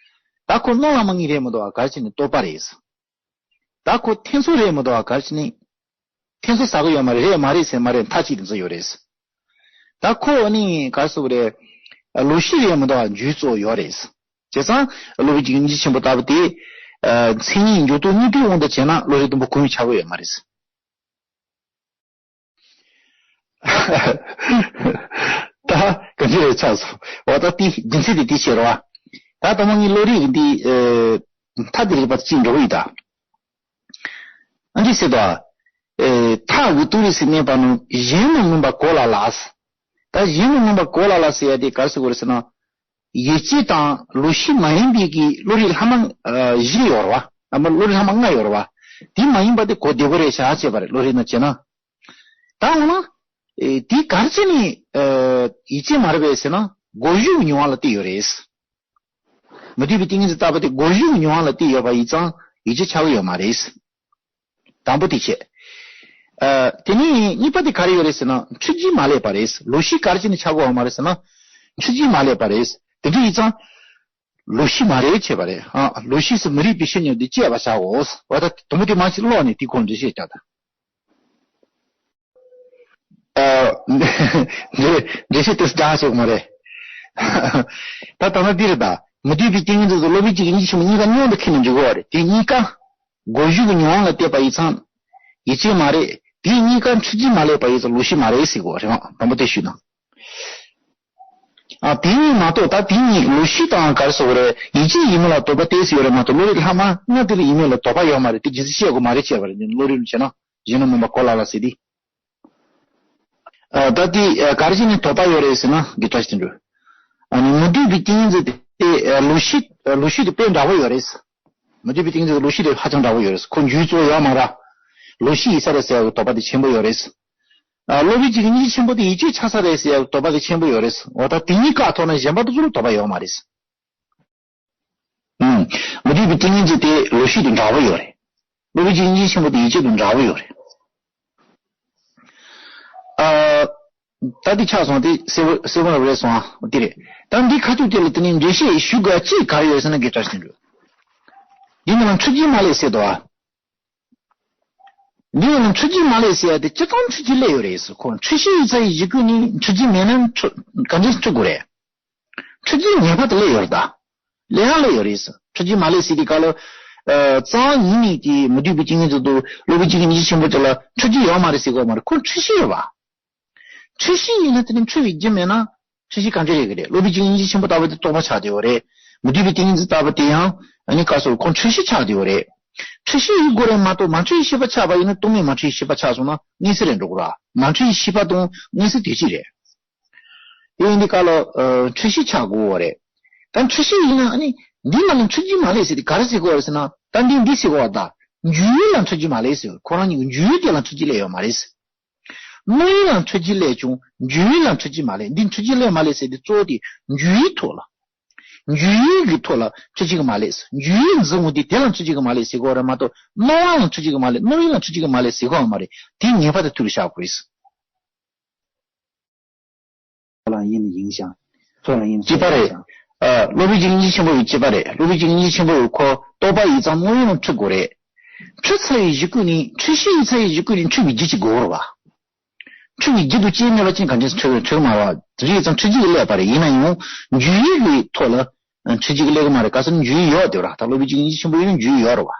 ད་ཁོ་སྨོན་ལམ་གཉིས་རེད་མི་འདུག་བ། ག་རེ་བྱས་ནས་རྟོགས་པ་རེད། ད་ཁོ་ཐེ་ཚོམ་རེད་མི་འདུག་བ། ག་རེ་བྱས་ནས་ཐེ་ཚོམ་ཟ་གི་ཡོད་མ་རེད། རེད་མ་རེད་ཟེར་མ་རེད། མཐའ་གཅིག་ཏུ་འཛིན་ཡོད་རེད། ད་ཁོ་ནི་ག་རེ་ཟེར་བ་རེད། ལོག་ཤེས་རེད་མི་འདུག་བ། འཇུག་རྩོལ་ཡོད་རེད། བྱས་ཙང་བློ་བའི་སྙིང་རྗེ་ཆེན་པོ་ལྟ་བུ་དེ། མཚན་ཉིད་འཇུག་ལྡོག་གཉིས་པོའི་དབང་དུ་བྱས་ན་བློ་རིག་དང་པོ་གང་ཡང་ཆགས་ཀྱི་ཡོད་མ་རེད། ད་ག་ཚོད་རེ་ཆགས་སོང་། འོ་ད་དེ་རྒྱུ་མཚན་དེ་དེ་བྱས་རེད་བ། ད་དང་པོ་ངས་བློ་རིག་འདི། ཨ། མཐའ་དེ་རིག་པ་གཅིག་འགྲོ་གི་ཡིན་ད། ཨ་འདི་ཟེར་དོ། ཨེ། ཐགས་ཀྱི་ཏུ་རེ་ཟེར་གནས་པ་ནི་གཞན་དུ་མིན་པ་གོ་ལ་ལ། ད་གཞན་དུ་མིན་པ་གོ་ལ་ལ་ཟེར་ཡ་དེ་ག་རེ་ཟེར་དགོས་རེད་ཟེར་ན། ཡིད་ཆེས་དང་ལོག་ཤེས་མ་ཡིན་པའི་གི་བློ་རིག་ལྷག་མ་བཞི་ཡོད་རེད་བ། ཨ་མ་བློ་རིག་ལྷག་མ་ལྔ་ཡོད་རེད་བ། དེ་མ་ཡིན་པ་དེ་གོ་བདེ་པོ་རེད་བྱ་བྱས་པ་རེད། བློ་རིག་ནང་བྱས་ན། ད་འོ་ན། ཨེ། དེ་ག་རེ་བྱས་ནས། ཨེ། ཡིད་ཆེས་མ་རེད་པས་ཟེར་ན་རྒོད་གཞུང་གི་མྱོང་བ་ལ་བལྟས་ཡོད་རེད། མུ་སྟེགས་པའི་ཏིང་ངེ་འཛིན་ལྟ་བུ་དེ་རྒོད་གཞུང་གི་མྱོང་བ་ལ་བལྟས་ཡོད་པ་ཡིན་ཙང་ཡིད་ཆེས་ཆགས་ཀྱི་ཡོད་མ་རེད། དང་པོ་དེ་བྱས། ཨ། དེ་ནས་གཉིས་པ་དེ་ག་རེ་ཡོད་རེད་ཟེར་ན་འཁྲུལ་རྒྱུས་མ་སླེབས་པ་རེད། ལོག་ཤེས་ག་རེ་བྱས་ནས་ཆགས་ཀྱི་ཡོད་མ་རེད་ཟེར་ན་འཁྲུལ་རྒྱུས་མ་སླེབས་པ་རེད། དེ་འདྲ་ཡིན་ཙང་ལོག་ཤེས་མ་རེད་བྱས་པ་རེད། ཨ། ལོག་ཤེས་སུ་མི་རིགས་པའི་ཤེས་ཉོན་དེ་བཅད་པ་བྱའོ། འོ་ད་དུམ་བུ་དེ་མ་ཅིག་ཀློག་ནས་དེ་ཁོང་འགྲེལ་བཤད་རྒྱག་ད། ཨ། འགྲེལ་འགྲེལ་བཤད་དེ་འདྲ་ཞིག་མ་རེད། ད་ད་ནི་འདི་རེད་ད། མུ་སྟེགས་པའི་ཏིང་ངེ་འཛིན་དང་སློབ་པའི་ཏིང་ངེ་འཛིན་ཆེན་པོ་གཉིས་ཀ་མཉམ་དུ་ཁྱེར་ནས་འཇུག་དགོས་པ་རེད། དེ་གཉིས་ཀ་སྒོ་ཞུགས་ཀྱི་མྱོང་བ་ལ་བལྟས་པ་ཡིན་ཙང་ཡིད་ཆེས་མ་རེད། དེ་གཉིས་ཀ་འཁྲུལ་རྒྱུས་མ་ལས་པ་ཡིན་ཙང་ལོག་ཤེས་མ་རེད་ཟེར་དགོས་པ་རེད། དང་པོ་དེ་ཞུས་ན། ཨ། དེ་གཉིས་མ་གཏོགས་ད་དེ་གཉིས་ལོག་ཤེས་དང་ག་རེ་ཟེར་དགོས་རེད། ཡིད་ཆེས་ཡིན་མིན་ལ་དོགས་པ་གཏད་ས་ཡོད་རེད་མ་གཏོགས་བློ་རིག་ལྷག་མ་ལྔ་དེ་ལ་ཡིན་མིན་ལ་དོགས་པ་ཡོད་མ་རེད། དེ་རྗེས་སུ་བཤད་དགོས་མ་རེད། བྱས་པ་རེད། བློ་རིག་རུ་བྱས་ན་གཞན་ལ་སྨོན་པ་གོ་སླ་ལ་ཟེར་དེ། ཨ། ད་དེ་ཨ་ག་རེ་བྱས་ནས་དོགས་པ་ཡོད་རེད་ཟེར་ན་འདི་ལྟར་ཞིག་འགྲོ། ཨ་ནི་མུ་སྟེགས་པའི་ཏིང་ངེ་འཛིན་དེ་ཨ་ལོག་ཤེས་ཨ་ལོག་ཤེས་དེ་དཔེ་འདྲ་བོ་ཡོད་རེད། མུ་སྟེགས་པའི་ཏིང་ངེ་འཛིན་ལོག་ཤེས་དེ་ཧ་ཅང་འདྲ་བོ་ཡོད་རེད། ཁོ་འགྱུར་གཙོ་ཡོད་མ་རེད། ལོག་ཤེས་ཡིན་ས་རེད་ཟེར་བའི་དོགས་པ་དེ་ཆེན་པོ་ཡོད་རེད། ཨ། སློབ་པའི་ཏིང་ངེ་འཛིན་ཆེན་པོ་དེ་ཡིད་ཆེས་ཆགས་ས་རེད་ཟེར་བའི་དོགས་པ་དེ་ཆེན་པོ་ཡོད་རེད། འོ་ད་དེ་གཉིས་ཀ་ཐོག་ན་གཞན་པ་དེ་ཚོ་ལ་དོགས་པ་ཡོད་མ་རེད། ཨང་། མུ་སྟེགས་པའི་ཏིང་ངེ་འཛིན་དེ་ལོག་ཤེས་དང་འདྲ་བོ་ཡོད་རེད། སློབ་པའི་ཏིང་ངེ་འཛིན་ཆེན་པོ་དེ་ཡིད་ཆེས་དང་འདྲ་བོ་ཡོད་རེད། ཨ། ད་འདི་ཆགས་སོང་། དེ་གསལ་པོ་གསལ་པོ་རེད་སོང་ཨ། འོ་དེ་རེད། ད་འདི་ཁ་ཐུག་དེ་ལ་དེ་ནས་འགྲེལ་བཤད་ཞུ་དགོས་ཅིག་ག་རེ་ཡོད་ཟེར་ན་དགེ་བཀྲ་ཤིས་འགྲོ། འདི་ནང་ལ་འཁྲུལ་རྒྱུ་མ་ལས་ཟེར་དོ་ཨ། འདི་ནང་ལ་འཁྲུལ་རྒྱུ་མ་ལས་ཟེར་ཡ་དེ་སྤྱིར་བཏང་འཁྲུལ་རྒྱུ་སླེབས་ཡོད་རེད་ཟེར། ཁོ་འཁྲུལ་ཤེས་ཡིན་ཚ་ཡི་གཞི་ཀུན་ནི་འཁྲུལ་རྒྱུ་མེད་ན་འཁྲུལ་ག་འདྲས་འཁྲུལ་དགོས་རེད། འཁྲུལ་རྒྱུ་ངེས་པར་དུ་སླེབས་ཡོད་རེད་ད། སླེབས་ཡང་སླེབས་ཡོད་རེད་ཟེར། འཁྲུལ་རྒྱུ་མ་སླེབས་ཟེར་དུས་སྐབས་ལ། ཨ། རྩ་བ་ཉིད་ནས་ཀྱི་མུ་སྟེགས་པའི་ཏིང་ངེ་འཛིན་དང་སློབ་པའི་ཏིང་ངེ་འཛིན་ཆེན་པོ་དེ་ལ་འཁྲུལ་རྒྱུ་ཡོད་མ་རེད་ཟེར་གོ་མ་རེད། ཁོ་འཁྲུལ་ཤེས་རེད་བ། འཁྲུལ་ཤེས་ཡིན་ན་དེ་ནི་འཁྲུལ་བའི་རྒྱུ་མེད་ན་འཁྲུལ་ཤེས་གང་འདྲ་ཡོད་ཀྱི་རེད། སློབ་པའི་ཏིང་ངེ་འཛིན་ཆེན་པོ་ལྟ་བུ་དེ་རྟོག་པ་ཆགས་བསྡད་ཡོད་རེད། མུ་སྟེགས་པའི་ཏིང་ངེ་འཛིན་ལྟ་བུ་དེ་ཡང་ཨ་ནི་ག་རེ་ཟེར། ཁོ་འཁྲུལ་ཤེས་ཆགས་བསྡད་ཡོད་རེད། འཁྲུལ་ཤེས་ཡིན་དགོས་རེད་མ་གཏོགས་མ་འཁྲུལ་བའི་ཤེས་པ་ཆགས་པ་ཡིན་ན་རྟོག་མེད་མ་འཁྲུལ་བའི་ཤེས་པ་ཆགས་སོང་ན་མངོན་གསལ་རེད་འགྲོ་གི་རེད། མ་འཁྲུལ་བའི་ཤེས་པ་དང་མངོན་གསལ་དེ་གཅིག་རེད། དེ་ཡིན་དུས་སྐབས་ལ་ཨ་འཁྲུལ་ཤེས་ཆགས་དགོས་པ་རེད། ད་འཁྲུལ་ཤེས་ཡིན་ན་ཨ་ནི་འདི་ནང་ལ་འཁྲུལ་རྒྱུ་མ་སླེབས་ཟེར་དེ་ག་རེ་ཟེར་དགོས་རེད་ཟེར་ན། ད་འདི་འདི་ཟེར་དགོས་པ་ད། འཇུག་ཡུལ་ལ་འཁྲུལ་རྒྱུ་མ་སླེབས་ཟེར། ཁོ་རང་ཉིད་ཀྱི་འཇུག་ཡུལ་དེ་ལ་འཁྲུལ་རྒྱུ་སླེབས་ཡོད་མ་རེད། སྣང་ཡུལ་ལ་འཁྲུལ་རྒྱུ་སླེབས་ཀྱང་འཇུག་ཡུལ་ལ་འཁྲུལ་རྒྱུ་མ་སླེབས། འདི་འཁྲུལ་རྒྱུ་སླེབས་མ་སླེབས་ཟེར་དེ་གཙོ་བོ་དེ་འཇུག་ཡུལ་ཐོག་ལ། འཇུག་ཡུལ་གྱི་ཐོག་ལ་འཁྲུལ་རྒྱུ་གི་མ་སླེབས། འཇུག་ཡུལ་འཛིན་འོང་དུས་དེ་ལ་འཁྲུལ་རྒྱུ་གི་མ་སླེབས་ཟེར་དགོས་རེད་མ་གཏོགས་སྣང་བ་ལ་འཁྲུལ་རྒྱུ་གི་མ་སླེབས། སྣང་ཡུལ་ལ་འཁྲུལ་རྒྱུ་གི་མ་སླེབས་ཟེར་དགོས་པ་མ་རེད། དེ་ངེས་པར་དུ་ཐུགས་ལ་བཞག་དགོས་རེད། 错了，因为影响，错了，因为 གཅིག་པ་རེད། ཨ། སློབ་པའི་ཏིང་ངེ་འཛིན་ཆེན་པོ་ཡི་གཅིག་པ་རེད། སློབ་པའི་ཏིང་ངེ་འཛིན་ཆེན་པོ་ཡི་ཁོ་རྟོག་པ་ཡིན་ཙང་སྣང་ཡུལ་ལ་འཁྲུལ་དགོས་རེད། འཁྲུལ་ཚར་བའི་གཞི་ཀུན་ནི། འཁྲུལ་ཤེས་ཡིན་ཚར་བའི་གཞི་ཀུན་ནི་འཁྲུལ་བའི་རྒྱུ་ཅིག་དགོས་རེད་བ། འཁྲུལ་བའི་རྒྱུ་དང་རྐྱེན་མེད་པ་ཅན་གང་ཅི་འཁྲུལ་འཁྲུལ་མ་རེད་བ། དེ་རིགས་ཙང་འཁྲུལ་རྒྱུ་གི་སླེབས་པ་རེད། ཡིན་ན་ཡང་འཇུག་ཡུལ་གྱི་ཐོག་ལ་འཁྲུལ་རྒྱུ་གི་སླེབས་གི་མ་རེད། ག་ཟེར་ན་འཇུག་ཡུལ་ཡོད་དེ་ར། ད་སློབ་པའི་ཏིང་ངེ་འཛིན་ཆེན་པོ་ཡིན་ན་འཇུག་ཡུལ་ཡོད་རེད་བ།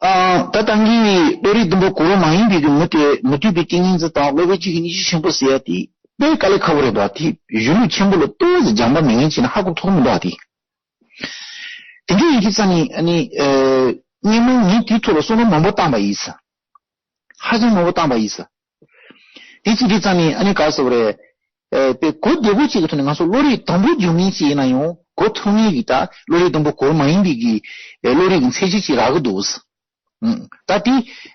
ཨ། ད་ལྟ་གི་བློ་རིག་བདུན་པོ་གོ་རུ་མ་ཡིན་པའི་གི་མུ་སྟེགས་མུ་སྟེགས་པའི་ཏིང་ངེ་འཛིན་དང་སློབ་པའི་ཏིང་ངེ་འཛིན་ཆེན་པོ་ཟེར་ཡ་དེ་དཔེ་དཀའ་ལས་ཁག་པོ་རེད་འདུག་དེ་གཞུང་ལུགས་ཆེན་པོ་ལ་ཏོག་ཙམ་སྦྱངས་པ་མེད་མཁན་ཅིག་ན་ཧ་གོ་ཐུབ་མི་འདུག་དེ། དེ་འདྲ་ཡིན་དུས་ཙང་ནི་ཨ་ནི་ཨ་སྔོན་མ་ངས་དེའི་ཐོག་ལ་བསམ་བློ་མང་པོ་བཏང་པ་ཡིན། ཧ་ཅང་མང་པོ་བཏང་པ་ཡིན། དེ་ཅི་དེ་ཙམ་ནི་ཨ་ནི་ག་རེ་ཟེར་དགོས་རེད། ཨེ། དཔེ་གོ་བདེ་པོ་ཅིག་གི་ཐོག་ནས་ང་ཚོ་བློ་རིག་དང་པོ་སྦྱོང་མཁན་ཅིག་ཡིན་ན་ཡང་གོ་ཐུབ་མཁན་གྱི་ད་བློ་རིག་དང་པོ་གོ་རུ་མ་ཡིན་པའི་གི་ཨེ་བློ་རིག་གི་མཚན་གཞི་ཅིག་རག་གི་འདུག་ཨང་། ད་དེ་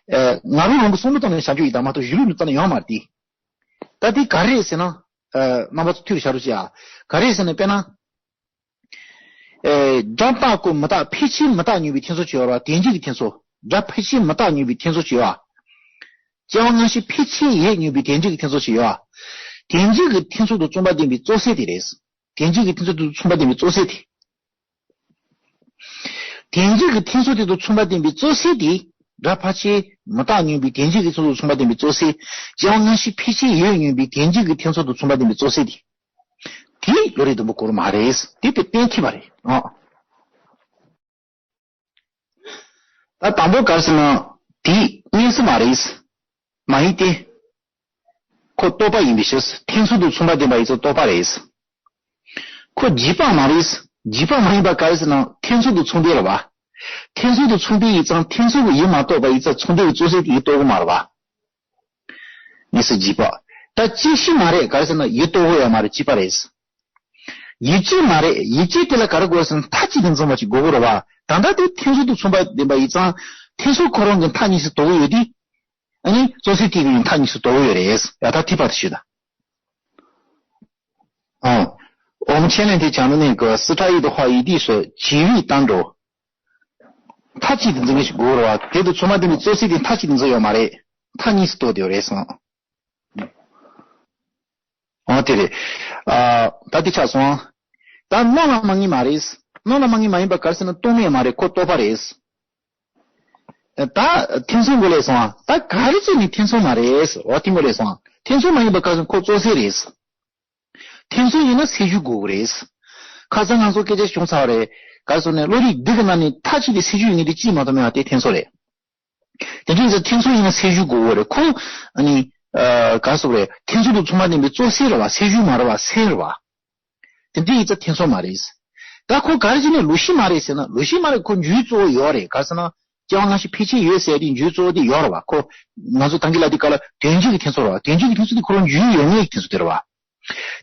ཨེ་ང་རང་རང་གི་བསམ་བློ་བཏང་ནས་བྱ་རྒྱུ་ཡིན་ད་མ་གཏོགས་གཞི་ལུགས་ནས་བལྟས་ན་ཡོང་མ་རེད་དེ། ད་དེ་ག་རེ་རེད་ཟེར་ན་ཨེ་རྣམ་པ་ཚོ་ཐུགས་ལ་བཞག་རོགས་བྱེད་ཨ། ག་རེ་རེད་ཟེར་ན་དཔེར་ན། ཨེ། སྒྲ་རྟག་གོ་མི་རྟག་ཕལ་ཆེར་མི་རྟག་ཉོན་པའི་ཐེ་ཚོམ་ཅིག་ཡོད་རེད་བ། དོན་གཅིག་གི་ཐེ་ཚོམ། སྒྲ་ཕལ་ཆེར་མི་རྟག་ཉོན་པའི་ཐེ་ཚོམ་ཅིག་ཡོད་བ། སྐྱེ་བ་སྔ་ཕྱི་ཕལ་ཆེར་ཡོད་ཉོན་པའི་དོན་གཅིག་གི་ཐེ་ཚོམ་ཅིག་ཡོད་བ། དོན་གཅིག་གི་ཐེ་ཚོམ་དང་མཚུངས་པ་ལྡན་པའི་རྩོད་བསལ་དེ་རེད། དོན་གཅིག་གི་ཐེ་ཚོམ་དང་མཚུངས་པ་ལྡན་པའི་རྩོད་བསལ་དེ། དོན་གཅིག་གི་ཐེ་ཚོམ་དེ་དང་མཚུངས་པ་ལྡན་པའི་རྩོད་བསལ་དེ། སྒྲ་ཕལ་ཆེར་མི་རྟག་ཉོན་པའི་དོན་གཅིག་གི་ཐེ་ཚོམ་དང་མཚུངས་པ་ལྡན་པའི་རྩོད་བསལ། སྐྱེ་བ་སྔ་ཕྱི་ཕལ་ཆེར་ཡོད་ཉོན་པའི་དོན་གཅིག་གི་ཐེ་ཚོམ་དང་མཚུངས་པ་ལྡན་པའི་རྩོད་བསལ་དེ། དེ་བློ་རིག་དང་པོ་གོ་རུ་མ་རེད། དེ་དེ་གཏན་འཁེལ་བ་རེད་ཨ། ད་དང་པོ་ག་རེ་ཟེར་ན། དེ་གཉིས་སུ་མ་རེད། མ་ཡིན་ཏེ། ཁོ་རྟོག་པ་ཡིན་པའི་ཕྱིར། ཐེ་ཚོམ་དང་མཚུངས་པ་ལྡན་པ་ཡིན་ཙང་རྟོག་པ་རེད། ཁོ་རྗེས་དཔག་མ་རེད། རྗེས་དཔག་མ་ཡིན་པ་ག་རེ་ཟེར་ན་ཐེ་ཚོམ་དང་མཚུངས་ལྡན་རེད་བ། ཐེ་ཚོམ་དང་མཚུངས་ལྡན་ཡིན་ཙང་ཐེ་ཚོམ་གྱི་ཡུལ་མ་རྟོགས་པ་ཡིན་ཙང་མཚུངས་ལྡན་གྱི་རྩོད་བསལ་དེ་ཡུལ་རྟོགས་ཀྱི་མ་རེད་བ། གཉིས་སུ་རྗེས་དཔག་ད་ཅི་ཞིག་མ་རེད་ག་རེ་ཟེར་ན་ཡུལ་རྟོགས་ཀྱི་ཡོད་མ་རེད། གཅིག་པ་རེད། ཡིད་ཆེས་མ་རེད། ཡིད་ཆེས་དེ་ལ་ག་རེ་དགོས་ཟེར་ན་མཐའ་གཅིག་ཏུ་འཛིན་པ་ཅིག་དགོས་ཀྱི་རེད་བ། ད་ལྟ་དེ་ཐེ་ཚོམ་དང་མཚུངས་པ་ལྡན་པ་ཡིན་ཙང་ཐེ་ཚོམ་ཁོ་རང་གི་མཐའ་གཉིས་སུ་རྟོགས་ཀྱི་ཡོད་དེ། ཨ་ནི་རྩོད་བསལ་དེ་གི་མཐའ་གཉིས་སུ་རྟོགས་ཀྱི་ཡོད་རེད། ཡ་ད་དེ་བར་དུ་ཞུས་ད། ཨང་། 我们前两天讲的那个四差一的话，一定是举例当中 མཐའ་གཅིག་ཏུ་འཛིན་གྱི་ཞིག་དགོས་རེད་བ། དེ་དང་མཚུངས་པ་ལྡན་པའི་རྩོད་བསལ་དེ་མཐའ་གཅིག་ཏུ་འཛིན་ཡོད་མ་རེད། མཐའ་གཉིས་སུ་རྟོགས་བསྡད་ཡོད་རེད་གསུངས། ཨོ་དེ་རེད། ཨ། ད་དེ་ཆགས་སོང་། ད་སྣང་ལ་མ་ངེས་མ་རེད། སྣང་ལ་མ་ངེས་མ་ཡིན་པ་ག་རེ་ཟེར་ན་རྟོག་མེད་མ་རེད། ཁོ་རྟོག་པ་རེད། ད་ཐེ་ཚོམ་འགོ་ལས་སོང་ཨ། ད་ག་རེ་བྱས་ནས་ཐེ་ཚོམ་མ་རེད། འོ་དེ་འགོ་ལས་སོང་ཨ། ཐེ་ཚོམ་མ་ཡིན་པ་ག་སོང་ཁོ་བཙོག་སེལ་རེད། ཐེ་ཚོམ་ཡིན་ན་སེལ་རྒྱུ་དགོས་ཀྱི་རེད། ཁ་སང་ང་ཚོ་སྐད་ཆ་བྱུང་ཚར་བ་རེད། ག་སོང་ནས་བློ་རིག་འདི་གི་ནང་ནས་མཐའ་གཅིག་ཏུ་སེལ་རྒྱུ་ཡོད་ངེས་དེ་ཅིས་མ་གཏོགས་མེད་པ་དེ་ཐེ་ཚོམ་རེད། དེ་འདྲ་ཡིན་ཙང་ཐེ་ཚོམ་ཡིན་ན་སེལ་རྒྱུ་དགོས་ཀྱི་རེད། ཁོ་ཨ་ནི་ཨ་ག་སོང་རེད། ཐེ་ཚོམ་དང་མཚུངས་པ་ལྡན་པའི་བཙོག་སེལ་རེད་བ། སེལ་རྒྱུ་མ་རེད་བ། སེལ་རེད་བ། དེ་འདྲ་ཡིན་ཙང་ཐེ་ཚོམ་མ་རེད། ད་ཁོ་ག་རེ་བྱས་ནས་ལོག་ཤེས་མ་རེད་ཟེར་ན། ལོག་ཤེས་མ་རེད། ཁོ་རྒྱུའི་གཙོ་བོ་ཡོད་རེད། ག་རེ་ཟེར་ན་སྐྱེ་བ་སྔ་ཕྱི་འཕེལ་ཆད་ཡོད་ཟེར་དེ་རྒྱུའི་གཙོ་བོ་དེ་ཡོད་རེད་བ། ཁོ་ང་ཚོ་ད་གིན་ལབ་དུས་སྐབས་ལ་དོན་བྱེད་ཀྱི་ཐེ་ཚོམ་རེད་བ། དོན་བྱེད་ཀྱི་ཐེ་ཚོམ་དེ་ཁོ་རང་རྒྱུའི་ཡོད་ངེས་ཀྱི་ཐེ་ཚོམ་དེ་རེད་བ།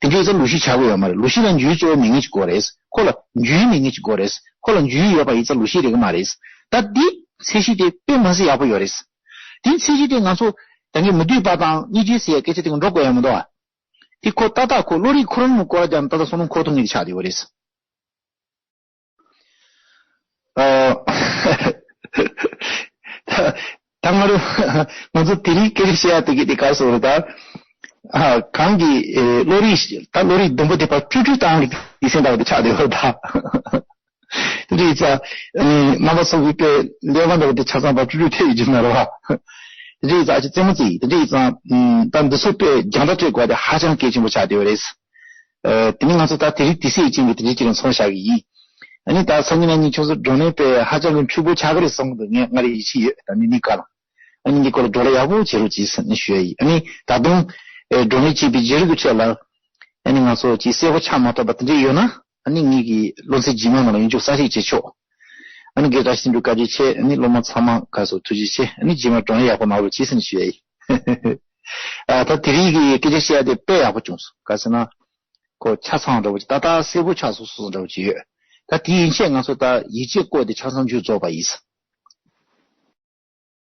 དེ་འདྲ་ཡིན་ཙང་ལོག་ཤེས་བྱ་དགོས་ཡོད་མ་རེད། ལོག་ཤེས་ལ་རྒྱུའི་གཙོ་བོ་མེད་ངེས་ཀྱི་དགོས་རེད། ཁོ་ལ་རྒྱུའི་མེད་ངེས་ཀྱི་དགོས་རེད། ཁོ་ལ་རྒྱུའི་ཡོད་པ་ཡིན་ཙང་ལོག་ཤེས་རེད་གི་མ་རེད། ད་འདི་ཚད་གཞི་དེ་དཔེ་མ་སྲིད་ཡག་པོ་ཡོད་རེད། དེ་ཚད་གཞི་དེ་ང་ཚོ་ད་གིན་མི་སྡུག་པ་དང་སྙིང་རྗེ་ཟེར་ཡ་སྐད་ཆ་དེ་ག་འགྲོ་དགོས་ཡ་མི་འདུག་ཨ། དེ་ཁོ་ཏག་ཏག་ཁོ་བློ་རིག་ཁོ་རང་ངོ་སྐོར་རྒྱབ་ན་ཏག་ཏག་བསམ་བློ་འཁོར་ཐུབ་ངེས་དེ་ཆགས་བསྡད་ཡོད་རེད། ཨ། ད་ད་ང་རང་ང་ཚོ་དེ་རིང་སྐད་ཆ་བཤད་ཡ་དེ་གི་དེ་ག་རེ་ཟེར་དགོས་རེད་ད། ཨ། གང་གི་ཨེ་བློ་རིག་ད་བློ་རིག་ཟླུམ་པོ་དེ་ཕར་དཀྲུག་དཀྲུག་བཏང་གི་དེ་སེམས་ཐག་དེ་ཆགས་བསྡད་ཡོད་ད། དེ་འདྲ་ཡིན་ཙང་། ཨ་ནི་རྣམ་པ་ཚོ་གིས་དཔེ་ཀླད་པ་འདྲ་བོ་དེ་ཆ་ཚང་པ་དཀྲུག་དཀྲུག་ཐེབས་ཡོད་ཀྱི་མ་རེད་བ། དེ་འདྲ་ཡིན་ཙང་ཨ་ཅེ་རྩེད་མོ་རྩེ་ཡིན། དེ་འདྲ་ཡིན་ཙང་། ཨམ། ད་འདི་ཚོ་དཔེ་རྒྱང་ལྟ་སྤྲད་དགོས་དེ་ཧ་ཅང་གལ་ཆེན་པོ་ཆགས་བསྡད་ཡོད་རེད། ཨ། དེ་ནི་ང་ཚོ་ད་དེ་རིང་དུས་ཚོད་ཅན་གྱི་དེ་འདྲའི་ཅིག་ལ་མཚོན་བཞག་གི་ཡིན། ཨ་ནི་ད་སང་ཉིན་གནངས་ཉིན་ཁྱོད་ཚོ་བགྲོ་གླེང་དཔེ་ཧ་ཅང་གི་འཁྲུག་པོ་ཆགས་ཀྱི་རེད་བསམ་གི་འདུག་ངས་ང་རའི་ཡིད་ཆེས་ཡོད། ད་ནི་འདི་ག་ལ། ཨ་ནི་འདི་སྐོར་ལ་བགྲོ་གླེང་ཡག་པོ་བྱེད་རོགས་གྱིས་ཟེར་ནས་ཞུ་ཡ་ཡིན། ཨ་ནི་ད་དུང་ཨེ་བགྲོ་གླེང་བྱེད་པའི་བརྗེད་རིས་ཀྱི་ཁྲོད་ལ། ཨ་ནི་ང་ཚོ་ཅིག་གསལ་པོ་ཆགས་མ་ཐུབ་པ་དེ་འདྲ་ཡོད་ན། ཨ་ནི་ངེད་ཀྱི་སློབ་ཚན་རྗེས་མའི་ནང་ལ་ཡིན་ཆོག་གསལ་བཤད་བྱེད་ཆོག་ཨ་ནི་དགེ་བཀྲ་ཤིས་འབྲུག་བཀའ་དྲིན་ཆེ། ཨ་ནི་སློབ་མ་ཚང་མ་ག་སོ་ཐུགས་རྗེ་ཆེ། ཨ་ནི་རྗེས་མ་བགྲོ་གླེང་ཡག་པོ་གནང་རོགས་གྱིས་ཟེར་ནས་ཞུ་ཡ་ཡིན། ཨ། ད་དེ་རིང་གི་སྐད་ཆ་བཤད་ཡ་དེ་དཔེ་ཡག་པོ་བྱུང་སོང་། ག་ཟེར་ན། ཁོ་ཆ་ཚང་འདྲ་བོ་ཅིག་ཏག་ཏག་གསལ་པོ་ཆགས་སོང་སོང་འདྲ་བོ་ཅིག་ཡོད། ད་དེ་ཡན་ཆད་ང་ཚོ་ད་ཡིད་ཆེས་བསྐོས་ཏེ་ཆ་ཚང་མཇུག་རྫོགས་པ་ཡིན།